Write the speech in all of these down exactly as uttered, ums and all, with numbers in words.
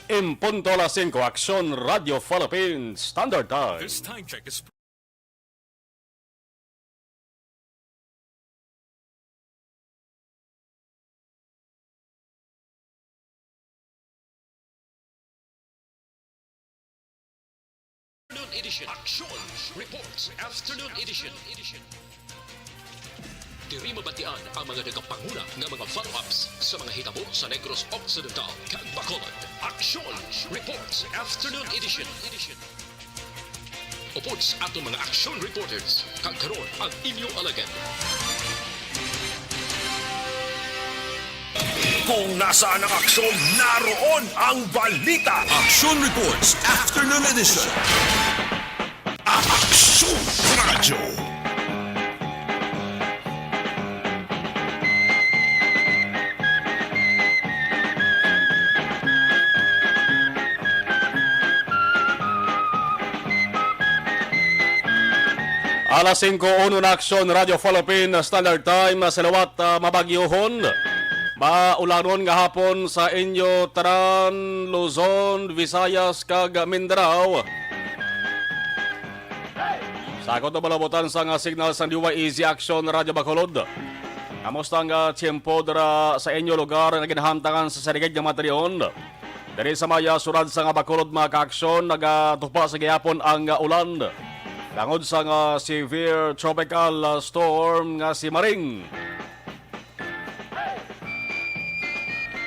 En punto alas singko, Aksyon Radio Philippines Standard Time. This time check is Afternoon edition. Action Reports. Afternoon edition. Diri mabatian ang mga nagapanguna nga mga follow-ups sa mga hitabo sa Negros Occidental kag Bacolod. Action Reports. Afternoon edition. Upod sa aton mga action reporters, kag karon ang inyo alagad. Kung nasaan ang aksyon, naroon ang balita. Action Reports Afternoon Edition. Aksyon Radyo. Alas singko uno na, Aksyon Radio Philippine Standard Time. Sa liwat, ah, mabagyohon, maulanon nga hapon sa inyo tanan, Luzon, Visayas, kag Mindanao. Sa akon to malabutan sa nga signal sang D Y E Z Aksyon Radio Bacolod. Kamusta nga tiyempo dira sa inyo lugar nga ginahamtangan sa sarigid nga mga tion? Diri sa maya, sulod sa nga Bacolod, mga kaaksyon, nagatupa sa gihapon ang, ah, ulan tungod sa nga severe tropical, ah, storm nga si Maring.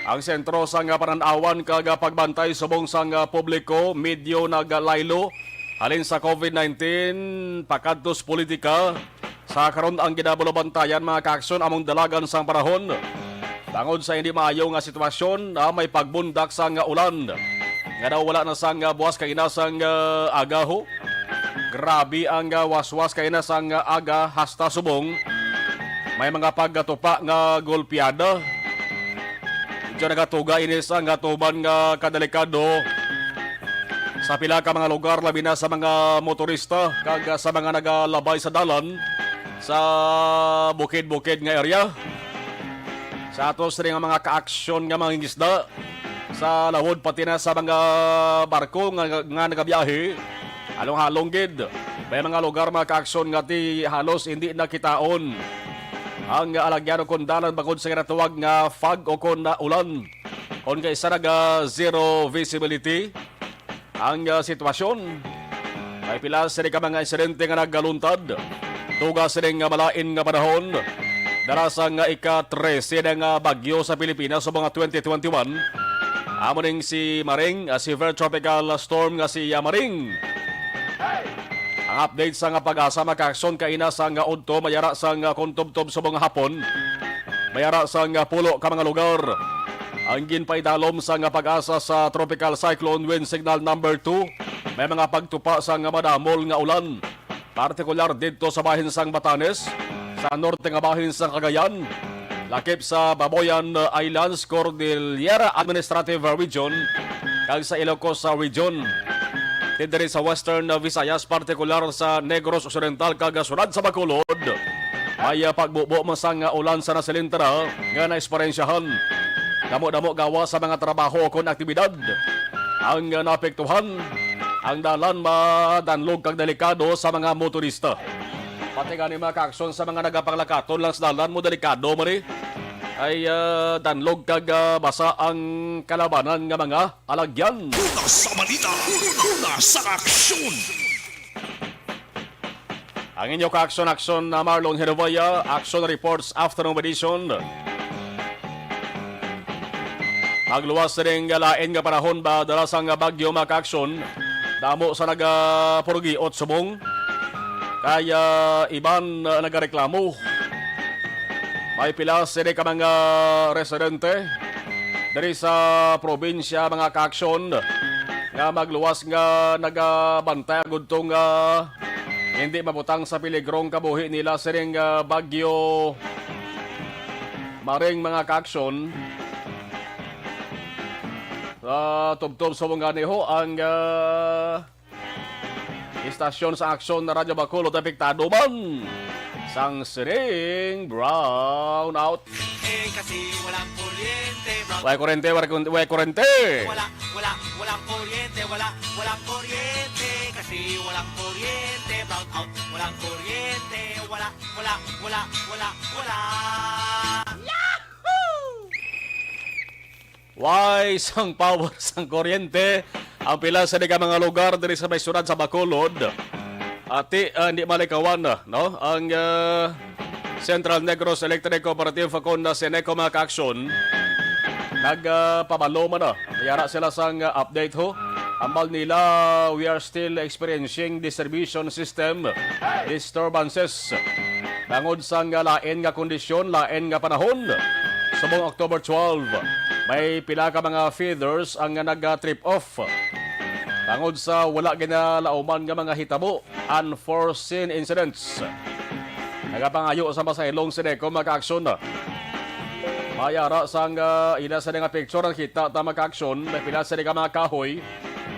Ang sentro sang panan-awan kag pagbantay subong sang publiko medyo naglaylo halin sa COVID nineteen pakadto sa politika. Sa karon, ang ginabulabantayan, mga kaaksyon, among dalagan sang panahon tungod sa hindi maayo nga sitwasyon na may pagbundak sang ulan nga daw wala na sang buwas kaina sang, ah, agaho. Grabe ang, ah, waswas kaina sang, ah, aga hasta subong. May mga pagkatupa nga golpeada. Medyo nagatuga ini sang atuban nga kadelikado sa pila ka mga lugar, labi na sa mga motorista kag sa mga nagalabay sa dalan sa bukid-bukid nga area. Sa ato sini nga mga kaaksyon nga mangingisda, sa lawod pati na sa mga barko nga, nga nagabiyahe, halong-halong gid. May mga lugar, mga kaaksyon, nga ti halos hindi nakitaon ang alagyan ukon dalan bangod sa ginatawag nga fog ukon na ulan. Kon kaisa naga zero visibility ang, ah, sitwasyon. May pila sini ka mga insidente nga nagaluntad. Tuga sining, ah, malain nga panahon. Dara sa nga ika-trese na nga bagyo sa Pilipinas sa mga twenty twenty-one. Amo ning si Maring, ah, severe tropical storm nga si, ah, Maring. Ang update sa nga PAGASA, mga kaaksyon, kaina sa nga udto, mayara sa nga kuntubtob subong nga hapon. Mayara sa nga pulo ka mga lugar ang ginpaidalom sa nga PAGASA sa Tropical Cyclone Wind Signal number two. May mga pagtupa sa nga madamol nga ulan, partikular didto sa bahin sang Batanes, sa norte nga bahin sang Cagayan, lakip sa Babuyan Islands, Cordillera Administrative Region, kag sa Ilocos Region. Ti diri sa Western Visayas, partikular sa Negros Occidental kag sulod sa Bacolod, may, ah, pagbubo man sang ulan sa nasilintara nga naeksperyensyahan. Damo-damo gawas sa mga trabaho kon aktibidad ang naapektuhan. Ang dalan madanlog kag delikado sa mga motorista. Pati gani, mga kaaksyon, sa mga nagapanglakaton lang sa dalan mo, delikado man ni. Ay, ah, danlog kag, ah, basa ang kalabanan nga mga alagyan. Una sa balita, una sa aksyon. Ang inyo kaaksyon-aksyon na Marlon Herevaya, Action Reports Afternoon Edition. Magluwas sining lain nga panahon ba dala sang bagyo, mga kaaksyon? Damo sa nagapurgiot subong. Kaya iban, uh, nagareklamo. May pila sini ka mga residente diri sa probinsya, mga kaaksyon, nga magluwas nga nagabantay agud to nga hindi mabutang sa peligrong kabuhi nila sining, ah, bagyo Maring, mga kaaksyon. Sa tubtob sa mong ganiho ang, ah, istasyon sa aksyon na Radyo Bacolod apektado man sang sining brownout. Eh, kasi walang kuryente, bro. Way kuryente, way kun-, way kuryente. Wala. Wala, walang kuryente, wala, walang kuryente. Kasi walang kuryente, brown out. Walang kuryente, wala, wala, wala, wala, wala. Yahoo! Way sang power sang kuryente ang pila sa di ka mga lugar diri sa may syudad sa Bacolod. Ati, ah, hindi malikawan, no? Ang, ah, Central Negros Electric Cooperative, kon na Seneco, mga kaaksyon, nagpabalo man na. Mayara sila sang, ah, update, ho. Ambal nila, we are still experiencing distribution system disturbances. Bangod sang, ah, lain nga kondisyon, lain nga panahon. Subong October twelve, may pila ka mga feeders ang nag-trip off. Bangod sa wala ginalauman nga mga hitabo, unforeseen incidents. Nagapangayo sa masaylong Seneco, mga kaaksyon. Mayara sang, ah, ila sa nga picture, nakita ta, mga kaaksyon, may pila sa nga mga kahoy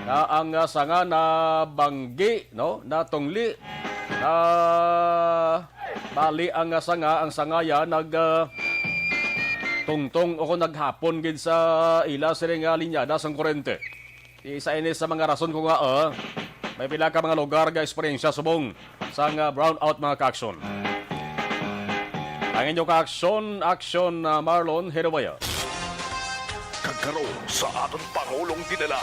na ang, ah, sanga na banggi, no? Natungli. Na bali ang, ah, sanga, ang sangaya nag, ah, tungtong o kung naghapon gid sa ila sa nga linyada sang kurente. Isa ini sa mga rason kung nga, ah, may pila ka mga lugar nga eksperyensya subong sang, ah, brownout, mga kaaksyon. Ang inyo kaaksyon, aksyon, ah, Marlon Hiruwaya. Kag karon sa aton Pangulong Dinala.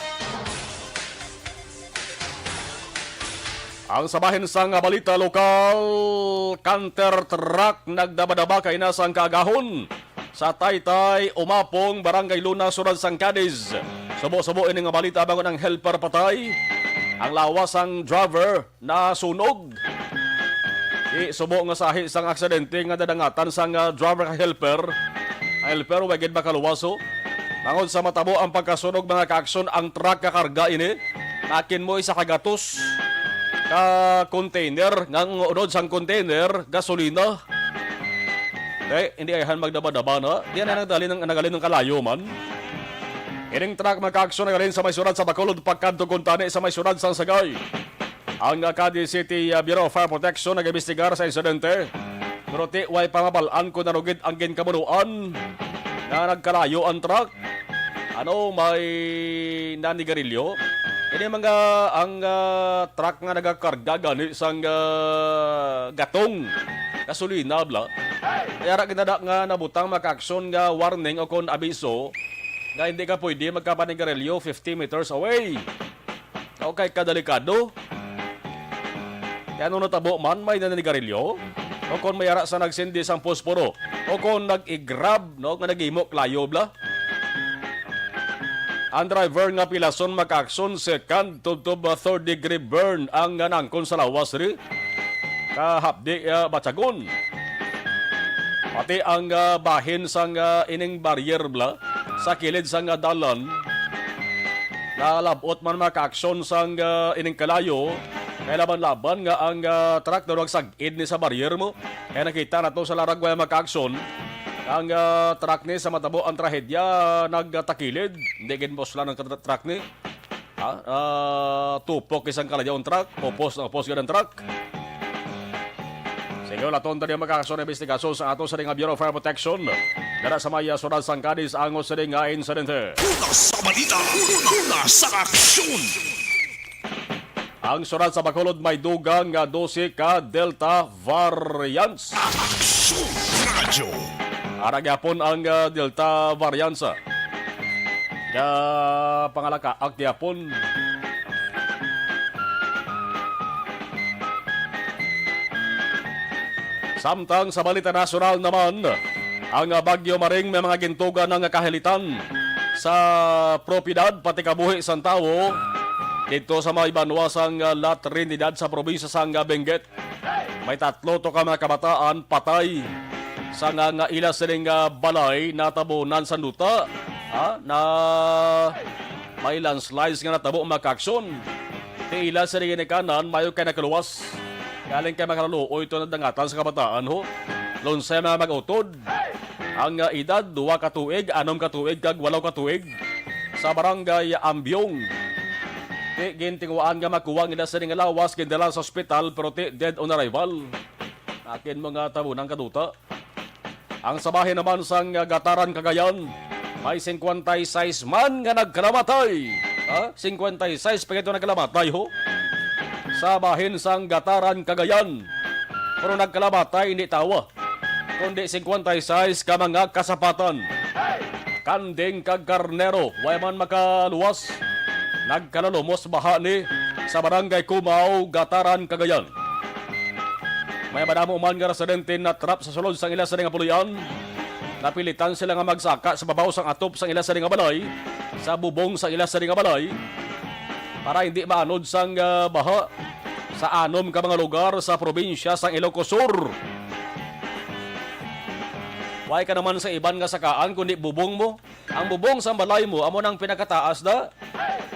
Ang sa bahin sang balita lokal, canter truck nagdabadaba kaina sang kaagahon sa Taytay Umapong, Barangay Luna, Sudad sang Cadiz. Subo-subo ini nga balita, bangod ang helper patay, ang lawas sang driver nasunog. Di subo nga sahi sang aksidente nga nadangatan sang, ah, driver kag helper. Ang helper wa gid makaluwas, oh. Bangod sa matabo ang pagkasunog, mga kaaksyon, ang truck nga karga ini, nakin mo isa ka gatos ka container, nga ang unod sang container gasolina. Di, hindi ayhan magdabadaba na. Di na nagdali ng, nagalin ng kalayo man. Ining truck, mga kaaksyon, nagalin sa may sudad sa Bacolod, pagkadto kuntani sa may sudad sang Sagay. Ang, ah, Cadiz City, ah, Bureau of Fire Protection nag-imbestigar sa insidente. Pero ti, way pa mabal-an kung ano gid ang ginkamunuan nga nagkalayo ang truck. Ano, may nanigarilyo? Ini mga, ang, ah, truck nga nagakarga gani sang, ah, gatong gasolina, bla. Kaya ra ginada nga nabutang, mga kaaksyon, nga warning o kon abiso nga hindi ka pwede magkapanigarilyo fifty meters away. Okay, kadelikado. Kaya nung natabo man, may naninigarilyo, o kon may ara sa nagsindi sang posporo, o kon nag-igrab, no, nga nag-imo klayo, bla. Ang driver nga pilason, mga kaaksyon, second to, to third degree burn ang nangkon sa lawas ri. Kahapdi, ah, batyagon. Pati ang, ah, bahin sang, ah, ining barrier, bla, sa kilid sang, ah, dalan, nalab-ot man, mga kaaksyon, sang, ah, ining kalayo, kay laban-laban nga ang, ah, truck daw nagsag-id ni sa barrier mo. Kaya nakita nato sa laragway, mga kaaksyon, ang, ah, truck ni sa matabo ang trahedya nagtakilid. Hindi gid mosla ng tra-, truck ni. Ha? Ah, tupok isang kalayo ang truck, upos na upos gid ang truck. Sige, laton tani ang magkakaso na investigasyon sa ato sa nga Bureau of Fire Protection. Dara sa may, ah, sudad sang Cadiz, angos sa nga insidente. Una sa balita, una sa aksyon. Ang sudad sa Bacolod may dugang nga dose ka Delta variants. Aksyon Radyo. Ara gyapon ang, ah, Delta variants, ah, nga pangalakaak gyapon. Samtang sa balita nasyonal naman, ang, ah, Bagyo Maring may mga gintuga na nga kahilitan sa propiedad pati kabuhi sang tawo didto sa may banwa sang, ah, La Trinidad sa probinsya sang, ah, Benguet. May tatlo to ka mga kabataan patay sa nga, nga ila sining, ah, balay natabunan sa duta. Ha? Na may landslides nga natabo, mga kaaksyon. Ti ila sining ginikanan, mayo kay nakaluwas. Galing kay makalaluoy to nadangatan sa kabataan, ho. Lunsay mga mag-utod. Ang, ah, edad, duwa ka tuig, anom ka tuig, kag walo ka tuig. Sa barangay Ambiong. Ti gintinguhaan nga makuha ang ila sining lawas, gindala sa ospital, pero ti dead on arrival. Akin mga tabunang kaduta. Ang sa bahin naman sang Gataran, Cagayan, May singkwenta y seis man nga nagkalamatay. Ha? Singkwenta y seis pa gid ang nagkalamatay, ho? Sa bahin sang Gataran, Cagayan. Pero nagkalamatay, hindi tawo, kundi singkwenta y seis ka mga kasapatan. Kanding kag karnero, way man makaluwas. Nagkalalumos baha ni sa Barangay Cumao, Gataran, Cagayan. May madamo man nga residente na trap sa sulod sang ila sini nga puloy-an. Napilitan sila nga magsaka sa babaw sang atop sang ila sini nga balay, sa bubong sang ila sini nga balay, para hindi maanod sang, ah, baha sa anom ka mga lugar sa probinsya sang Ilocos Sur. Way ka naman sa iban nga sakaan kundi bubong mo. Ang bubong sang balay mo amo nang pinakataas na.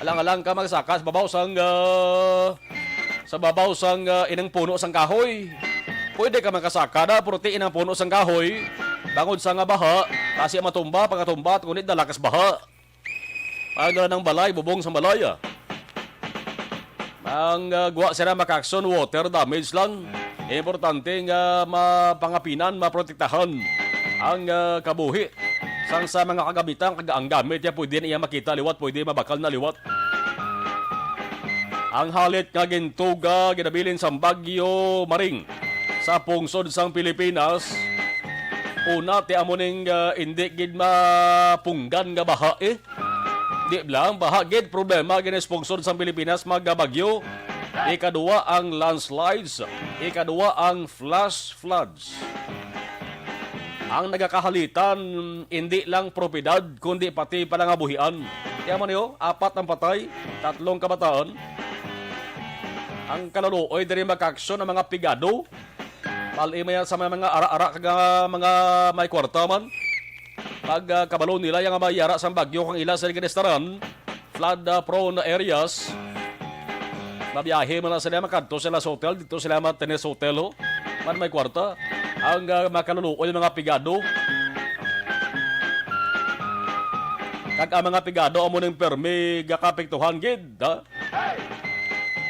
Alang-alang ka magsaka sa babaw sang, ah, sa babaw sang, ah, inang puno sang kahoy. Pwede ka makasaka na, pero ti inang puno sang kahoy, bangod sa nga baha, kasi matumba, pagkatumba, kundi dala kas baha. Ang dala ng balay, bubong sang balay, ah. Ang, ah, gwa sila maka-action, water damage lang. Importante nga mapangapinan, maprotektahan ang, ah, kabuhi sang sa mga kagamitan, kag ang gamit niya pwede na iya makita liwat, pwede mabakal na liwat. Ang halit nga gintuga, ginabilin sang Bagyo Maring sa pungsod sang Pilipinas, una, ti amo ning, ah, indi gid mapunggan nga baha, eh. Di lang, baha gid problema gini sa pungsod sang Pilipinas, mga bagyo. Ikaduha ang landslides, ikaduha ang flash floods. Ang nagakahalitan, hindi lang propiedad, kundi pati palangabuhian. Kaya man niyo, apat ang patay, tatlong kabataan. Ang kaluluoy diri makaaksyon ang mga pigado. Pal-i man yan sa mga, mga ara-ara kag, ah, mga may kwarta man. Pag, ah, kabalo nila yang may ara sang bagyo kang ila sa ginestaran, flood, ah, prone areas, mabiyahe man na sila, makadto sila sa hotel, dito sila ma-tennis hotel, ho. Man may kwarta. Ang, ah, makaluluoy mga pigado. Kag ang mga pigado amo ning permi gakapektuhan gid, ha?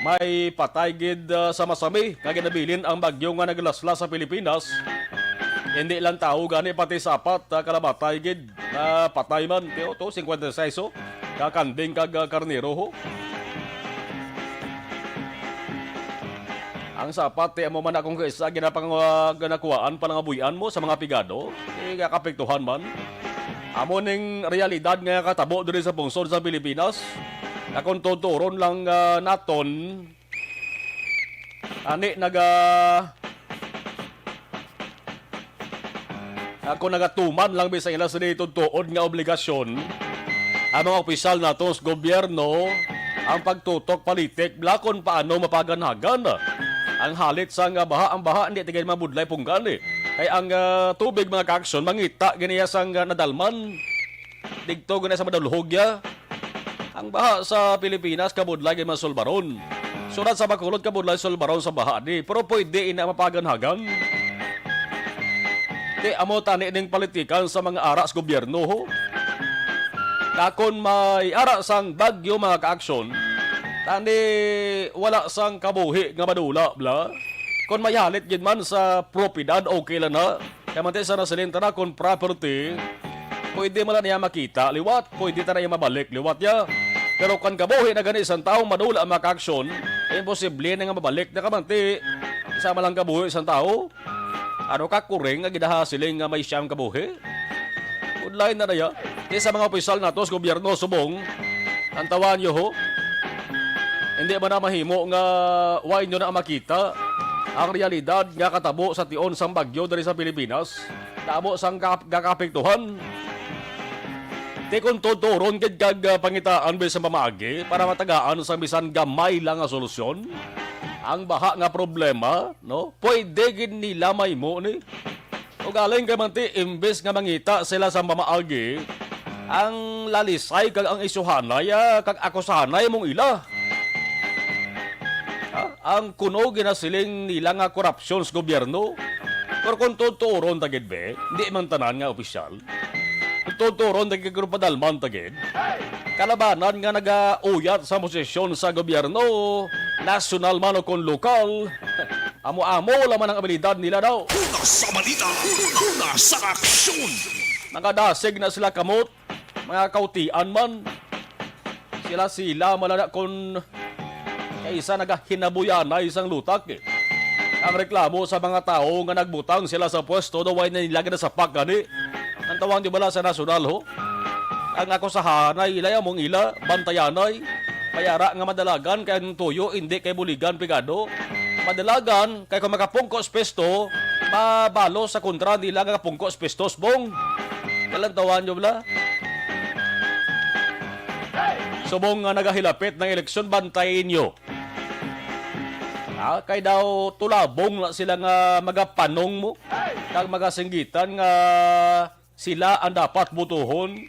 May patay gid, ah, sa masami nga ginabilin ang bagyo nga naglaslas sa Pilipinas. Hindi lang tawo gani, pati sapat, ah, kalamatay gid, ah, patay man. Kaya to, singkwenta y seis, oh. Kakanding kag, ah, karnero, ho. Ang sapat, ti amo man akong kaisa, ginapang-, ah, ginakuhaan, palangabuhian mo sa mga pigado. Eh, kakapektuhan man. Amo ning realidad nga katabo diri sa pungsod sa Pilipinas, nga kung tuturon lang, ah, naton, ani naga-, ako nagatuman lang bisan ila sini tuod nga obligasyon ang mga opisyal nato sa gobyerno, ang pagtutok politik bala kon paano mapaganhagan ang halit sang baha. Ang baha hindi tigay mabudlay punggan, eh. Kay ang, ah, tubig, mga kaaksyon, mangita gini iya sang, ah, nadalman. Digto gani sa madulhog ya. Ang baha sa Pilipinas, kabudlay gid masulbaron. Surat sa Bacolod, kabudlay sulbaron sa baha di. Pero pwede ina mapaganhagan. Di amo tani ning politikan sa mga ara sa gobyerno, ho. Kakon may ara sang bagyo, mga kaaksyon, tani wala sang kabuhi nga madula, bala. Kon may halit gid man sa propiedad, okay lang na. Kay manti sa nasiling tana kon property, pwede man lang niya makita liwat, pwede tana iya mabalik liwat ya. Pero kan kabuhi na gani sang tawo madula ang makaaksyon, imposible na nga mabalik na kamanti. Isa man lang kabuhi sang tawo. Ano ka kuring nga ginahasiling nga may siyam kabuhi? Budlay na na ya. Di sa mga opisyal nato sa gobyerno subong, ang tawaan niyo ho. Hindi man na mahimo nga way nyo na makita ang realidad nga katabo sa tion sang bagyo diri sa Pilipinas. Damo sang kap-, gakapektuhan. Ti kung tuturon gid kag, ah, pangitaan bisan pamaagi para matagaan sa bisan gamay lang nga solusyon ang baha nga problema, no? Pwede gid nila mahimo ni. Ugaling kay manti, imbes nga mangita sila sa pamaagi, ang lalisay kag ang isyuhanay, ah, kag akusahanay mong ila. Ah, ang kuno ginasiling nila nga korupsyon sa gobyerno. Pero kung tuturon ta gid, be, di man tanan nga opisyal. Kung tuturon ta gid, kung padalman ta gid, kalabanan nga nagauyat sa posisyon sa gobyerno, nasyonal man o kung lokal, amo-amo lamang ang abilidad nila daw. Una sa balita, una sa aksyon. Nakadasig na sila kamot, mga kautian man. Sila-sila man lang kon kaisa nagahinabuyanay sang lutak, eh. Ang reklamo sa mga tawo nga nagbutang sila sa pwesto daw way na nila ginasapak gani. Ang tawag di bala sa nasyonal, ho? Ang akusahanay, ilay among ila, bantayanay. Mayara nga madalagan kay ang tuyo, hindi kay buligan pigado. Madalagan kay kung makapungko sa pwesto, mabalo sa kontra nila nga pungko sa pwesto, bong. Kalantawan nyo bala? Subong nga nagahilapit ng eleksyon, bantayin nyo. Ah, kay daw tulabong na sila nga magapanong mo, kag magasinggitan nga sila ang dapat butuhon.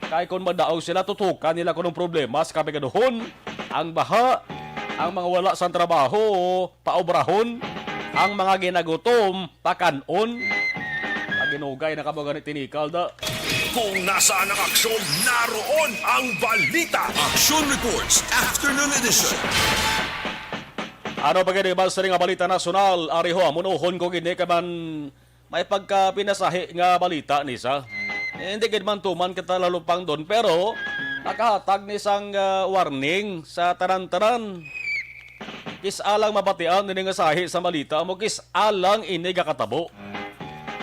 Kay kung madaog sila, tutukan nila kung anong problema sa kapigaduhon, ang baha, ang mga wala sang trabaho, paobrahon, ang mga ginagutom, pakan-on. Paginugay na kamo gani tinikal da. Kung nasaan ang aksyon, naroon ang balita. Action Reports, Afternoon Edition. Ano pa gani ba sa nga balita nasyonal? Ari ho, amunuhon ko gini kay man may pagkapinasahi nga balita ni sa. Eh, hindi gid man tuman kita lalupang doon, pero nakahatag ni sang, ah, warning sa tanan-tanan. Kis-a lang mabatian ini nga sahi sa balita mo, kis-a lang ini gakatabo.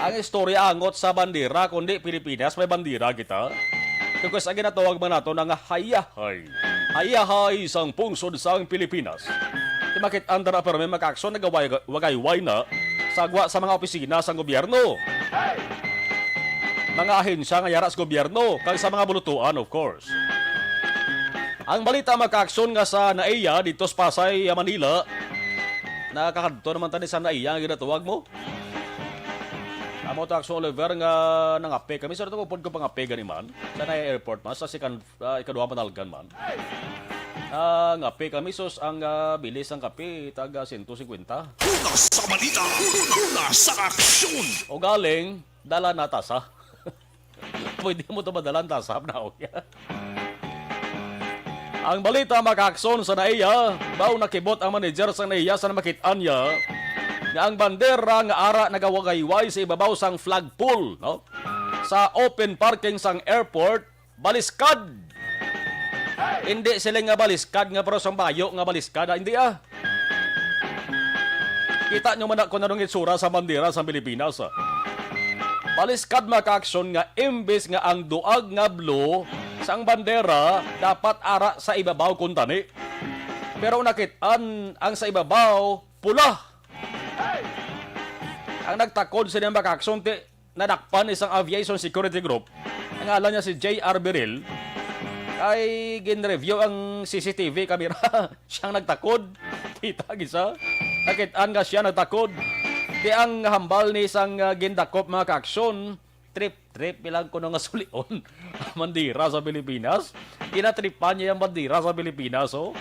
Ang istorya angot sa bandera, kundi Pilipinas, may bandera kita. Kagos ang ginatawag man nato nga hayahay. Hayahay sang pungsod sang Pilipinas. Di makit-an ta na permi makaaksyon, nagaway-, wagayway na sagwa sa mga opisina sang gobyerno. Mga ahensya nga yara sa gobyerno, kag sa mga bulutuan, of course. Ang balita makaaksyon nga sa NAIA dito sa Pasay, Manila, nakakadto naman tani sa NAIA nga ginatawag mo. Amo to, Aksyon Oliver, nga nangape kami. Sa ito, pud ko pangape gani man. Sa NAIA Airport man, sa second, ah, ikaduha panalgan man. Ah, ngape kami, sus, ang, ah, bilis ang kape, taga sento singkwenta. Una sa balita, una sa aksyon. O galing, dala na tasa. Pwede mo to madala ang tasa, na, okay. Ang balita makaaksyon sa NAIA, baw nakibot ang manager sa NAIA sa namakit-an niya nga ang bandera nga ara nagawagayway sa ibabaw sang flagpole, no? Sa open parking sang airport, baliskad. Hindi sila nga baliskad nga pero sang bayo nga baliskad, ah. Hindi, ah. Kita nyo man na kung anong itsura sa bandera sa Pilipinas, ah. Baliskad makaaksyon nga imbis nga ang duag nga blue sang bandera dapat ara sa ibabaw kuntani. Pero nakit-an ang sa ibabaw pula. Ang nagtakod sa niyang makaaksyon ti nadakpan isang aviation security group. Ang ngalan niya si J R Biril. Kay gin-review ang C C T V camera. Siyang nagtakod. Kita gisa. Nakit-an nga siya nagtakod. Di ang hambal ni isang, ah, gindakop mga kaaksyon. Trip-trip bilang kuno nga sulion ang bandera sa Pilipinas. Ginatripan niya ang bandera sa Pilipinas, oh.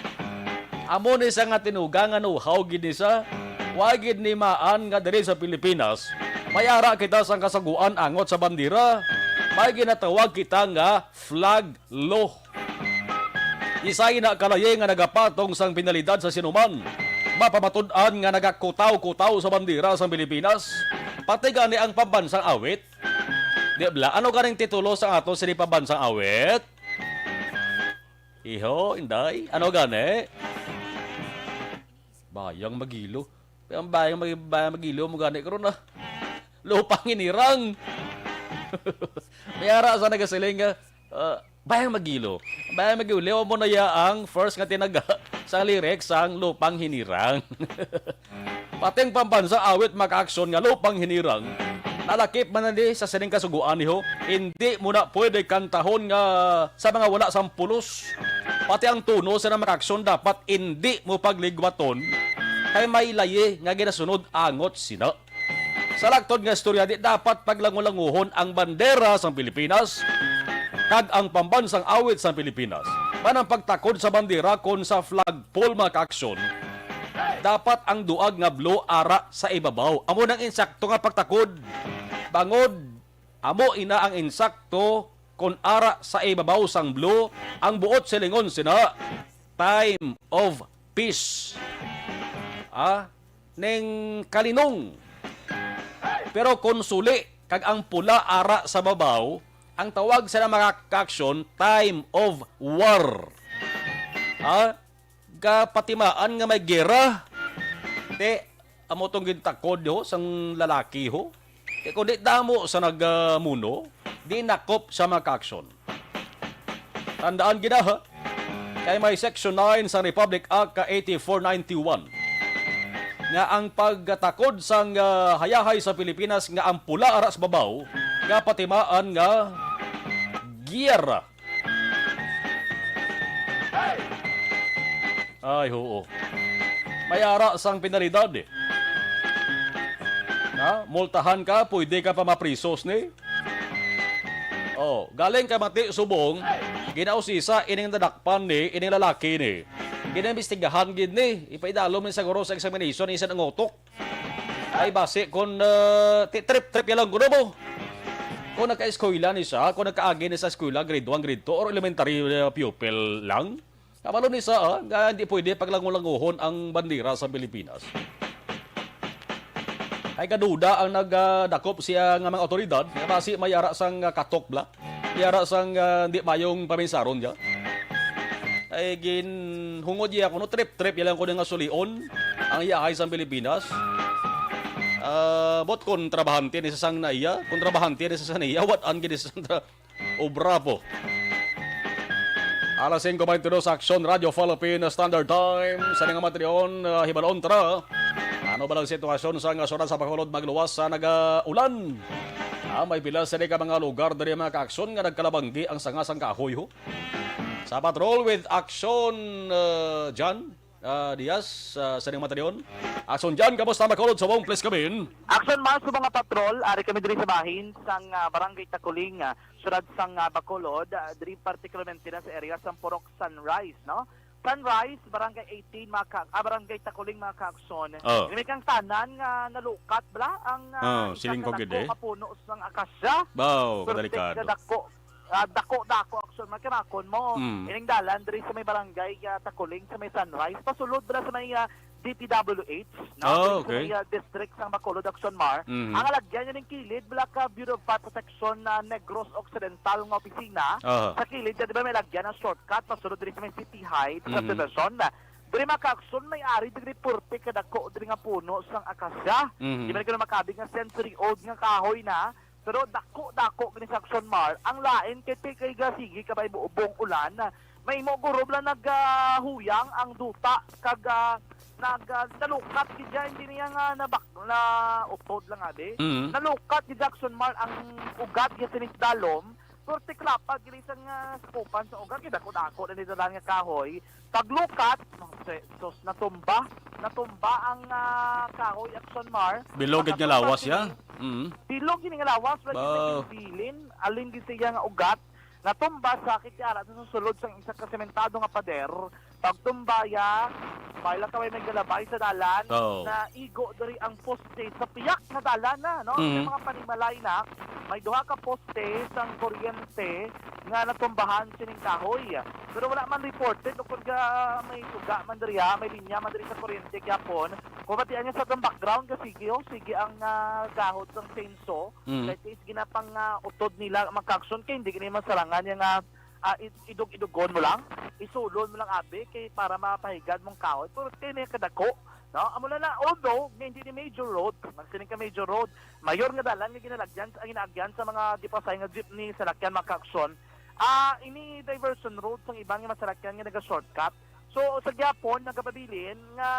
Amo ni sa nga tinuga nga know-how gid ni sa, wa gid ni maan nga diri sa Pilipinas, may ara kita sang kasaguan angot sa bandera. May ginatawag kita nga flag law. Isa ina kalayi nga nagapatong sang penalidad sa sinuman mapamatud-an nga nagakutaw-kutaw sa bandera sa Pilipinas, pati gani ang pambansang awit. Di bala? Ano ganing titulo sa ato sini pambansang awit? Iho, inday, ano gani? Bayang Magilo. Ang Bayang Mag-, Bayang Magilo mo gani karon, ah. Lupang Hinirang. May ara sa nagasiling nga, ah, Bayang Magilo. Bayang Magilo, mo na ya ang first nga tinaga sa lyrics sang Lupang Hinirang. Pati ang pambansa awit makaaksyon nga Lupang Hinirang. Nalakip man na ni sa sining kasuguan niho, hindi mo na pwede kantahon nga sa mga wala sang pulos. Pati ang tono sa mga aksyon dapat hindi mo pagligwaton, kay may layi nga ginasunod angot sina. Sa laktod nga istorya, di dapat paglangulanguhon ang bandera sang Pilipinas kag ang pambansang awit sang Pilipinas. Man ang pagtakod sa bandera kon sa flagpole, mga kaaksyon, dapat ang duag nga blue ara sa ibabaw. Amo nang insakto nga pagtakod. Bangod, amo ina ang insakto kon ara sa ibabaw sang blue, ang buot silingon sina, time of peace. Ah, ning kalinong. Pero kon suli kag ang pula ara sa babaw, Ang tawag sa mga ka-aksyon, time of war. Ha? Kapatimaan nga may gera. Te, amo tong gintakod ho sang lalaki ho. Te, kung di damo sa nagamuno, di nakop sa mga ka-aksyon. Tandaan gid na, ha? Kay may Section nine sa Republic Act ka eighty-four ninety-one nga ang pagtakod sang, ah, hayahay sa Pilipinas nga ang pula ara sa babaw nga patimaan nga giyera. Ay, oo. May ara sang penalidad, eh. Na, multahan ka, pwede ka pa maprisos ni. Oh, galing ka mati subong, ginausisa ining nadakpan ni, ining lalaki ni. Ginaimbestigahan gid ni, ipaidalom ni siguro sa examination ni sa nangutok. Ay basi kung, ah, ti-, trip-trip ya lang kuno mo. Kung nagka-eskwela ni siya, kung nagkaagi ni sa eskwela, grade one, grade two, or elementary, ah, pupil lang, kabalo ni siya, ah, nga hindi pwede paglangulanguhon ang bandera sa Pilipinas. Ay kaduda ang nagdakop siya nga mga otoridad, nga basi may ara sang, ah, katok bla. May ara sang, ah, di mayong paminsaron niya. Ay ginhungod niya kuno trip-trip ya lang kuno nga sulion ang iyahay sang Pilipinas. Ah, bot kontrabahante ni sa sang na iya, kontrabahante ni sa sang na iya, wat-an gid sa tra-, obra po. Alas singko baynte dos, Aksyon Radyo Philippine Standard Time. Sa nga matinion, ah, hibalon tara. Ano ba lang sitwasyon sa nga syudad sa Bacolod magluwas sa nagaulan? Ah, may pila sini ka mga lugar diri, mga kaaksyon, nga nagkalabanggi ang sanga sang kahoy, ho. Sa patrol with Aksyon, ah, John, ah, Diaz, ah, sa ning matinion. Aksyon John, kamusta Bacolod subong? Please come in. Aksyon Mar, sa mga patrol, ari kami diri sa bahin sang, ah, Barangay Takuling, ah, syudad sang, ah, Bacolod, ah, diri partikularmente na sa area sang Purok Sunrise, no? Sunrise, Barangay eighteen, mga ka-, ah, Barangay Takuling, mga kaaksyon. Oh. May kang tanan nga nalukat bala ang, ah, Oh, isa siling ka ko gid dako eh. Ka puno sang akasya. Baw, Pertik kadelikado. Ka dako, ah, dako-dako, aksyon, magkamakon mo. Mm. Ining dalan diri sa may barangay, ah, Takuling, sa may Sunrise. Pasulod bala sa may, ah, D P W H, no? Oh, Diri sa okay. May, ah, district sang Bacolod, aksyon, Mar. Mhm. Ang alagyan niya ning kilid, bala ka Bureau of Fire Protection na Negros Occidental nga opisina. Aha. Sa kilid, di ba, may lagyan ang shortcut, pasulod diri sa may City Heights Mhm. subdivision. Diri, mga kaaksyon, may ari diri, purti kadako diri nga puno sang akasya. Mhm. Di ba, kuno makabig nga century old nga kahoy na, pero dako-dako gani sa, aksyon, Mar. Ang lain kay ti-, kay gasigi ka ba, ibuubong ulan. May mo guro bala nagahuyang ang duta kag, ah, nag, ah, nalukat gid siya, hindi niya nga nabak-, na utod lang, abi. Mhm. Nalukat gid, aksyon, Mar, ang ugat niya sining dalom. Purti klapa gid sang, ah, sakupan sa ugat, kay dako-dako na nila nga kahoy. Paglukat, Jesus, natumba. Natumba ang, ah, kahoy, aksyon, Mar. Bilog gid nga Nakatumba lawas, ya? Kini. Mhm. Bilog gid nga lawas, wala Ba- gid bilin. Alin gid siya nga ugat. Natumba sa kiti ara sa sulod sang isa ka sementado nga pader. Pagtumba ya, may lang kaway may galabay sa dalan, Oo. Naigo diri ang poste sa piyak nga dalan na, no? Mhm. May mga panimalay na, may duha ka poste sang kuryente nga natumbahan sining kahoy. Pero wala man reported o kung ga-, may suga man diri, ha, may linya man diri sa kuryente gyapon. Kung batian niya sa atong background, kasigi, oh, sige ang, ah, gahod sang chainsaw. Mm. Like, is ginapang, ah, utod nila, mga kaaksyon, kay hindi gini masarangan niya nga, ah, id-, idog-idogon mo lang, isulon mo lang, abi, kay para mapahigad mong kahoy. Pero kini kadako, no? Amo na na, although, nga hindi ni major road, magsining ka major road, mayor nga dalan nga ginalagyan, ang ginaagyan sa mga dipasay nga jeepney, salakyan, mga kaaksyon, ah, ini diversion road sang iban nga masalakyan nga naga-shortcut. So, sa gyapon, nagapabilin nga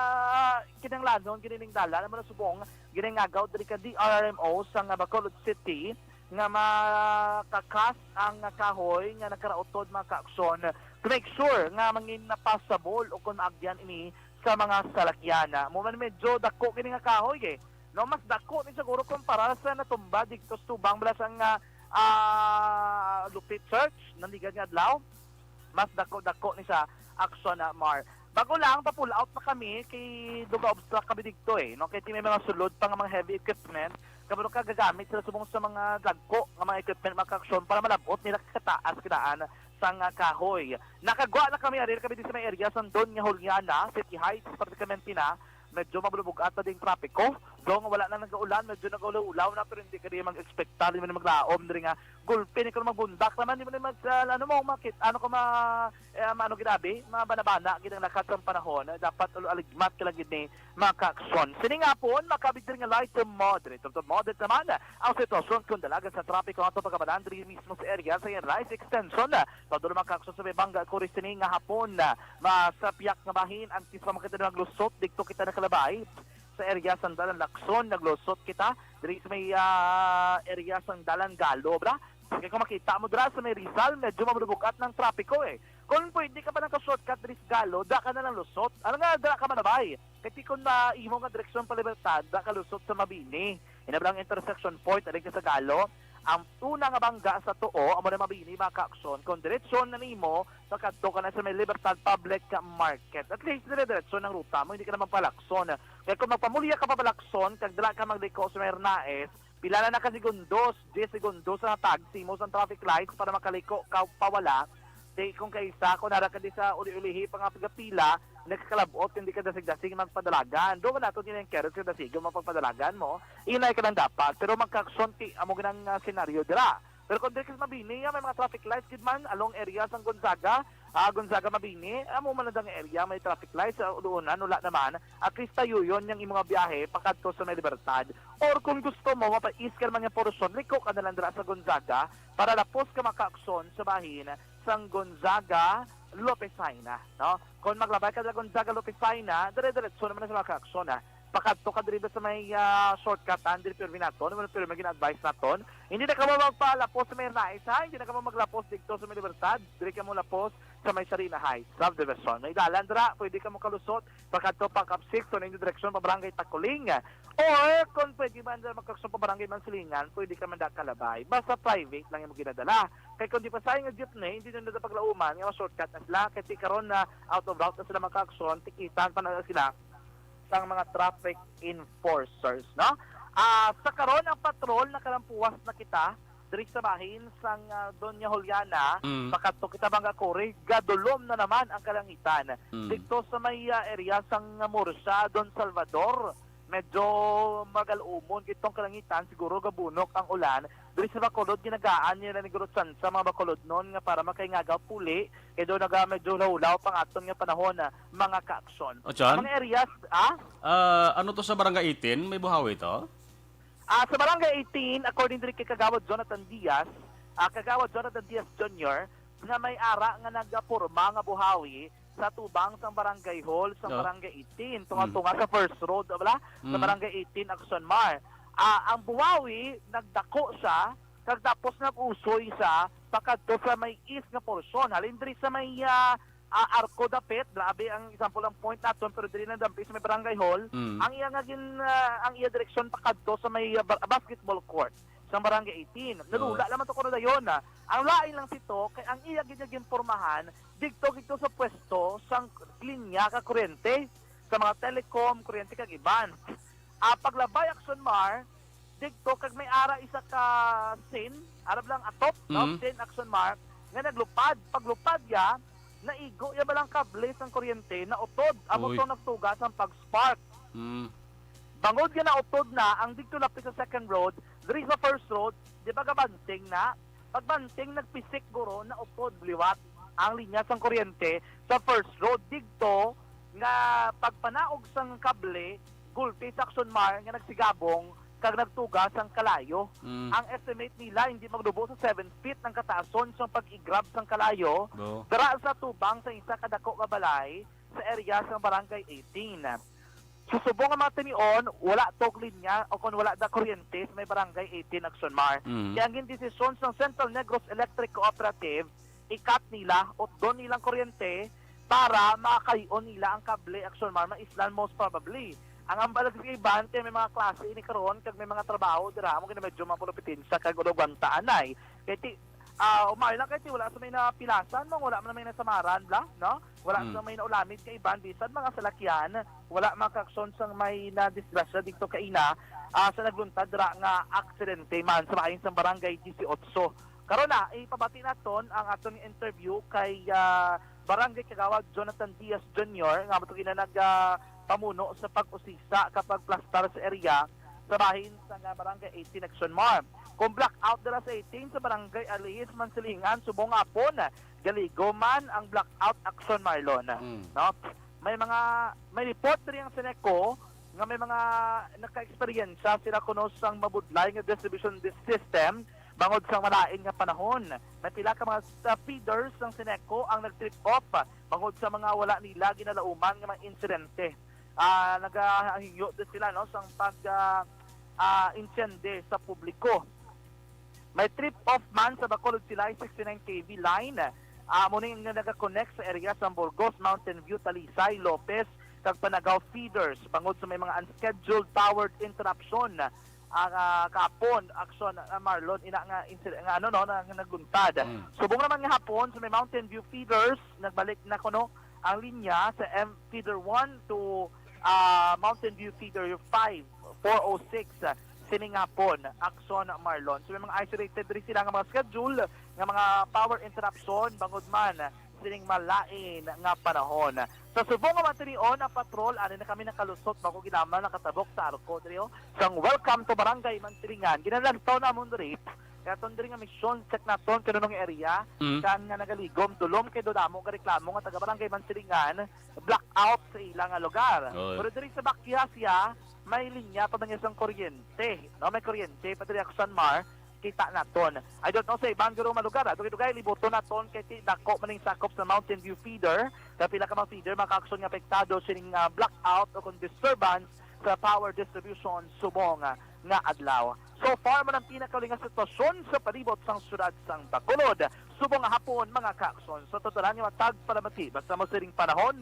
kinahanglanon gini ning dalan, amo na subong, ginangagaw diri ka D R R M O sa nga Bacolod City nga makakas ang kahoy nga nakarautod, mga kaaksyon, to make sure nga mangin passable o kung maagyan ini sa mga salakyan. Mo man medyo dako gini nga kahoy, eh. No, mas dako ni siguro kumpara sa natumba dito sa tubang bala sa nga, ah, Lupit Church, nandigad nga adlaw. Mas dako-dako ni sa aksyon na, Mar. Bago lang, pa-pull out na kami, kay duga obstruct kami dito, eh, no? Kay ti may mga sulod pa nga mga heavy equipment, kabalo ka gagamit sila subong sa mga dagko nga mga equipment, mga kaaksyon, para malabot nila kataas kidaan sa nga kahoy. Nakagwa na kami, ari kami di sa may area sa Doña Juliana, City Heights, particularmente na, medyo mabulubog ata ding trapiko. Though nga wala na nagaulan, medyo nag-ulaw-ulaw na, pero hindi ka di mag-expectar, di mo na maglaom diri nga gulpi ni, kung magbundak naman, di mo na mag, ah, ano mo, makit-, ano ko ma-, eh, ma-, ano ginabi, mabana-bana gid ang lakat sang panahon. Dapat ulo aligmat ka lang gid ni, mga kaaksyon. Sini nga hapon, makabig diri nga light to moderate. To moderate naman ang sitwasyon kung dalagan sa trapiko ato pagkabalaan diri mismo sa area sa Rice Extension. Padulong, mga kaaksyon, sa may Banga Kuri sini nga hapon, ah, ma-, sa piyak nga bahin, ang tis pa makita nga lusot, dito kita nakalabay sa area sang Dalan Lacson, naglusot kita diri sa may, ah, area sang Dalan Galo, bra. Kaya kung makita mo dira sa may Rizal, medyo mabubugat ng trapiko eh. Kung pwede ka pa naka-shortcut diri sa Galo, da ka na lang lusot. Ano nga, da ka manabay? Kaya kung na imo nga direksyon pa Libertad, da ka lusot sa Mabini. Ina ba ang intersection point, aling ka sa Galo? Ang una nga bangga sa tuo, amo na Mabini, mga kaaksyon. Kung diretsyon na nimo, makadto ka na sa may Libertad Public Market. At least, dire-diretso ng ruta mo, hindi ka naman palakson. Kaya kung magpamulya ka pa palakson, kag dala ka magliko sa may Hernaez, pila na naka segundos, diyes segundos ang tag, simos ang traffic lights para makaliko ka pawala. Di kung kaisa, kung nara ka di sa uli-ulihi pa nga pagapila, nagkakalabot, hindi ka dasig-dasig magpadalagan. Doon nato din ang carrots ka dasig, yung mapagpadalagan mo, inay ka lang dapat. Pero magkakson, ti, amo ginang, ah, senaryo dira. Pero kung diri ka sa Mabini, ah, may mga traffic lights gid man along area sang Gonzaga, ah, Gonzaga Mabini, amo man lang ang area may traffic lights, sa ulunan wala naman. At least tayo yon yung imong biyahe pakadto sa may Libertad. Or kung gusto mo, mapais ka naman yung porosyon, liko ka na lang dira sa Gonzaga para lapos ka makaakson sa bahin sang Gonzaga Lopesina, no? Kung maglabay ka sa Gonzaga Lopesina, dire-diretso naman na sa makaakson, ah. Pakadto ka diri ba sa may, ah, shortcut, ah, diri pirmi naton, ano pirmi gina-advise naton? Hindi na ka mo magpalapos sa may Hernaez, ha? Hindi na ka mo maglapos dito sa may Libertad, diri ka mo lapos sa may Sarina Heights, subdivision. May dalan dira, pwede ka mo kalusot, pakadto pa Cap six, so na inyo direksyon pa Barangay Takuling. Or kung pwede man dira magkakson pa Barangay Mansilingan, pwede ka man da kalabay. Basta private lang yung ginadala. Kay kung di pa sa nga jeepney, hindi nyo na paglauman nga ma-shortcut na sila. Kay ti karon na out of route na sila magkakson, tikitan pa na sila sang mga traffic enforcers, no? Ah, sa karon ang patrol nakalampuwas na kita diri sa bahin sang, ah, Doña Juliana, Mm. pakadto kita mga kuri, gadulom na naman ang kalangitan. Mm. Dito sa may, ah, area sang Murcia, Don Salvador, medyo magalumon gitong kalangitan, siguro gabunok ang ulan. Diri sa Bacolod, ginagaan nila ni Guru Chansa mga Bacolodnon nga para makaingagaw puli, kay do naga medyo hulaw-hulaw pang aton nga panahon na mga kaaksyon. O, Chan? Ang mga areas, ah? Ah, ano to sa Barangay eighteen? May buhawi to? Ah, sa Barangay eighteen, according diri kay Kagawad Jonathan Diaz, ah, Kagawad Jonathan Diaz Junior, nga may ara nga nagaporma nga buhawi sa tubang sang Barangay Hall sa Ah. Barangay eighteen, tunga-tunga sa First Road, wala? Sa Mm. Barangay eighteen, Action Mar. Ah, ang buhawi, nagdako siya, kag tapos nag-usoy siya pakadto sa may east nga porsyon. Halin diri sa may, ah, ah, Arco Dapit, grabe ang example ang point naton, pero diri na dampi sa may Barangay Hall. Mm. Ang iya nga gin-, ah, ang iya direksyon pakadto sa may, ah, ba-, basketball court sa Barangay eighteen. Oo. Nadula naman to kuno dayon, ah. Ang lain lang sito, kay ang iya gid nga ginpormahan, didto, didto sa pwesto sang linya ka kuryente, sa mga telecom, kuryente kag iban. Ah, paglabay, Action Mar, didto kag may ara isa ka sin, arab lang atop, no? Mm. Sin, Action Mar, nga naglupad. Paglupad ya, naigo ya balang kable sang kuryente, nautod. Amo Uy. to nagtuga sang pag-spark. Mm. Bangod nga nautod na ang didto lapit sa second road, diri sa first road, di ba gabanting na? Pagbanting, nagpisik guro, nautod liwat ang linya sang kuryente sa first road. Didto nga pagpanaog sang kable, gulpi sa Action Mar nga nagsigabong kag nagtuga sang kalayo. Mm. Ang estimate nila, hindi maglubo sa seven feet ang kataason sang pag-igrab sang kalayo Do. dira sa tubang sa isa ka dako nga balay sa area sang Barangay eighteen. Sa subong nga mga tinion, wala tog linya o kon wala da kuryente sa may Barangay eighteen, Action Mar. Mm. Kaya ang desisyon sang Central Negros Electric Cooperative, i-cut nila, utdon nilang kuryente para makayon nila ang kable, Action Mar, maislan most probably. Ang ambal sa iban, kay may mga klase ini karon, kag may mga trabaho dira, amo gina medyo mapulupitensya kag ulugwanta anay. Kay ti, ah, umay lang kay ti wala sa may napilasan, no? Wala man may nasamaran, bla, no? Wala Mm. sa may naulamit kay iban, bisan mga salakyan, wala mga kaaksyon sang may nadisgrasya dito kaina, ah, sa nagluntad dira nga aksidente man sa bahin sang Barangay Dieciocho. Karon na, ipabati naton ang aton interview kay, ah, Barangay Kagawad Jonathan Diaz Junior, nga matugina nag, ah, pamuno sa pag-usisa kag pagplastar sa area sa bahin sa nga Barangay eighteen Action Mar. Kung blackout dira sa eighteen sa Barangay Alihis, Mansilingan, subong hapon, galigo man ang blackout, Action Marlon. Mm. No? May mga, may report diri ang Seneco nga may mga naka-eksperyensya sila kuno sang mabudlay nga distribution dis-, system bangod sa malain nga panahon. May pila ka mga, ah, feeders sang Seneco ang nag-trip off bangod sa mga wala nila ginalauman nga mga insidente. Ah, nagahangyo din sila, no, sang pag, ah, ah, insyende sa publiko. May trip off man sa Bacolod Silay sixty-nine K V line. Ah, amo ni nga nagakonect sa area sa Burgos, Mountain View, Talisay, Lopez, kag Panagaw feeders bangod sa may mga unscheduled power interruption, ah, ah, kahapon, Action, ah, Marlon, ina nga insil-, nga ano, no, na, nga naguntad. Mm. Subong naman nga hapon sa may Mountain View feeders, nagbalik na kuno ang linya sa M feeder one to, ah, Mountain View feeder five, four oh six, ah, sining hapon, Action, Marlon. So, may mga isolated diri sila nga mga schedule nga mga power interruption bangod man sining malain nga panahon. Sa subong nga mga tinion, ang patrol, ani na kami nakalusot, bago ginaman nakatabok sa arko diri, oh, sang Welcome to Barangay Mansilingan. Ginalantaw namon diri, kaya ton diri nga mission, check naton kay nunong area, Mm. kan nga nagaligom, dulom kay dodamo nga reklamo nga taga Barangay Mansilingan, blackout sa ilang nga lugar. Oy. Pero diri sa Bakyasya, may linya pa man sang kuryente, no? May kuryente pa diri sa San Mar, kita naton. I don't know sa ibang guro nga lugar, ah. Dugay-dugay, libuton naton kay ti-, dako man ning sakop sa Mountain View feeder. Kay pila ka mga feeder, mga ka-aksyon, nga apektado sining, ah, blackout o kung disturbance sa power distribution subong, ah, nga adlaw. So far, man ang pinakauli nga sitwasyon sa palibot sang siyudad sang Bacolod. Subong nga hapon, mga ka-aksyon. Sa totalan nga matag palamati, basta mo sining panahon,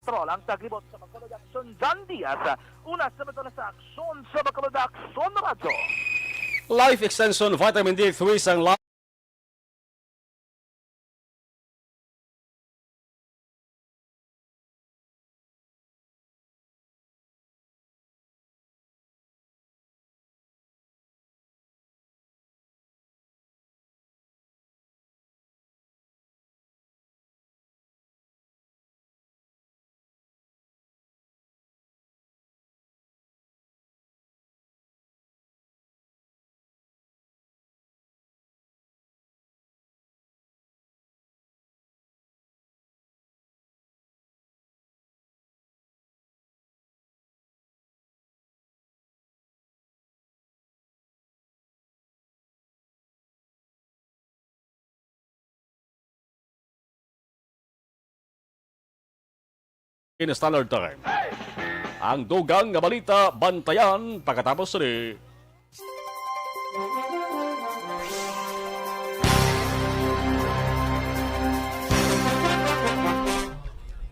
Patrol ang taglibot sa Bacolod Aksyon, John Diaz. Una sa mga sa Aksyon sa Bacolod Aksyon Radyo. Life Extension Vitamin D three sang In Standard Time. Ang dugang nga balita, bantayan pagkatapos ni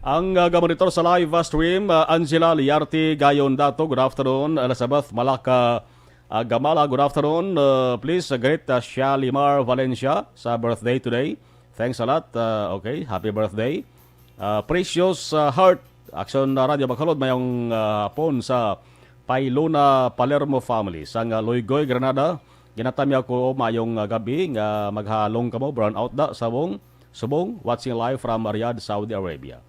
Ang, ah, gamonitor sa live, ah, stream, ah, Angela Liarte Gayon Dato, good afternoon. Elizabeth Malaka, ah, Gamala, good afternoon. Ah, please, ah, greet, ah, Shalimar Valencia sa birthday today. Thanks a lot. Ah, okay, happy birthday. Ah, Precious, ah, Heart, Aksyon, ah, Radio Bacolod, mayong, ah, hapon sa Pailona Palermo family. Sang, ah, Loygoy, Granada, ginatamyaw ko mayong, ah, gabi nga maghalong kamo, brown out da, sabong, subong, watching live from Riyadh, Saudi Arabia.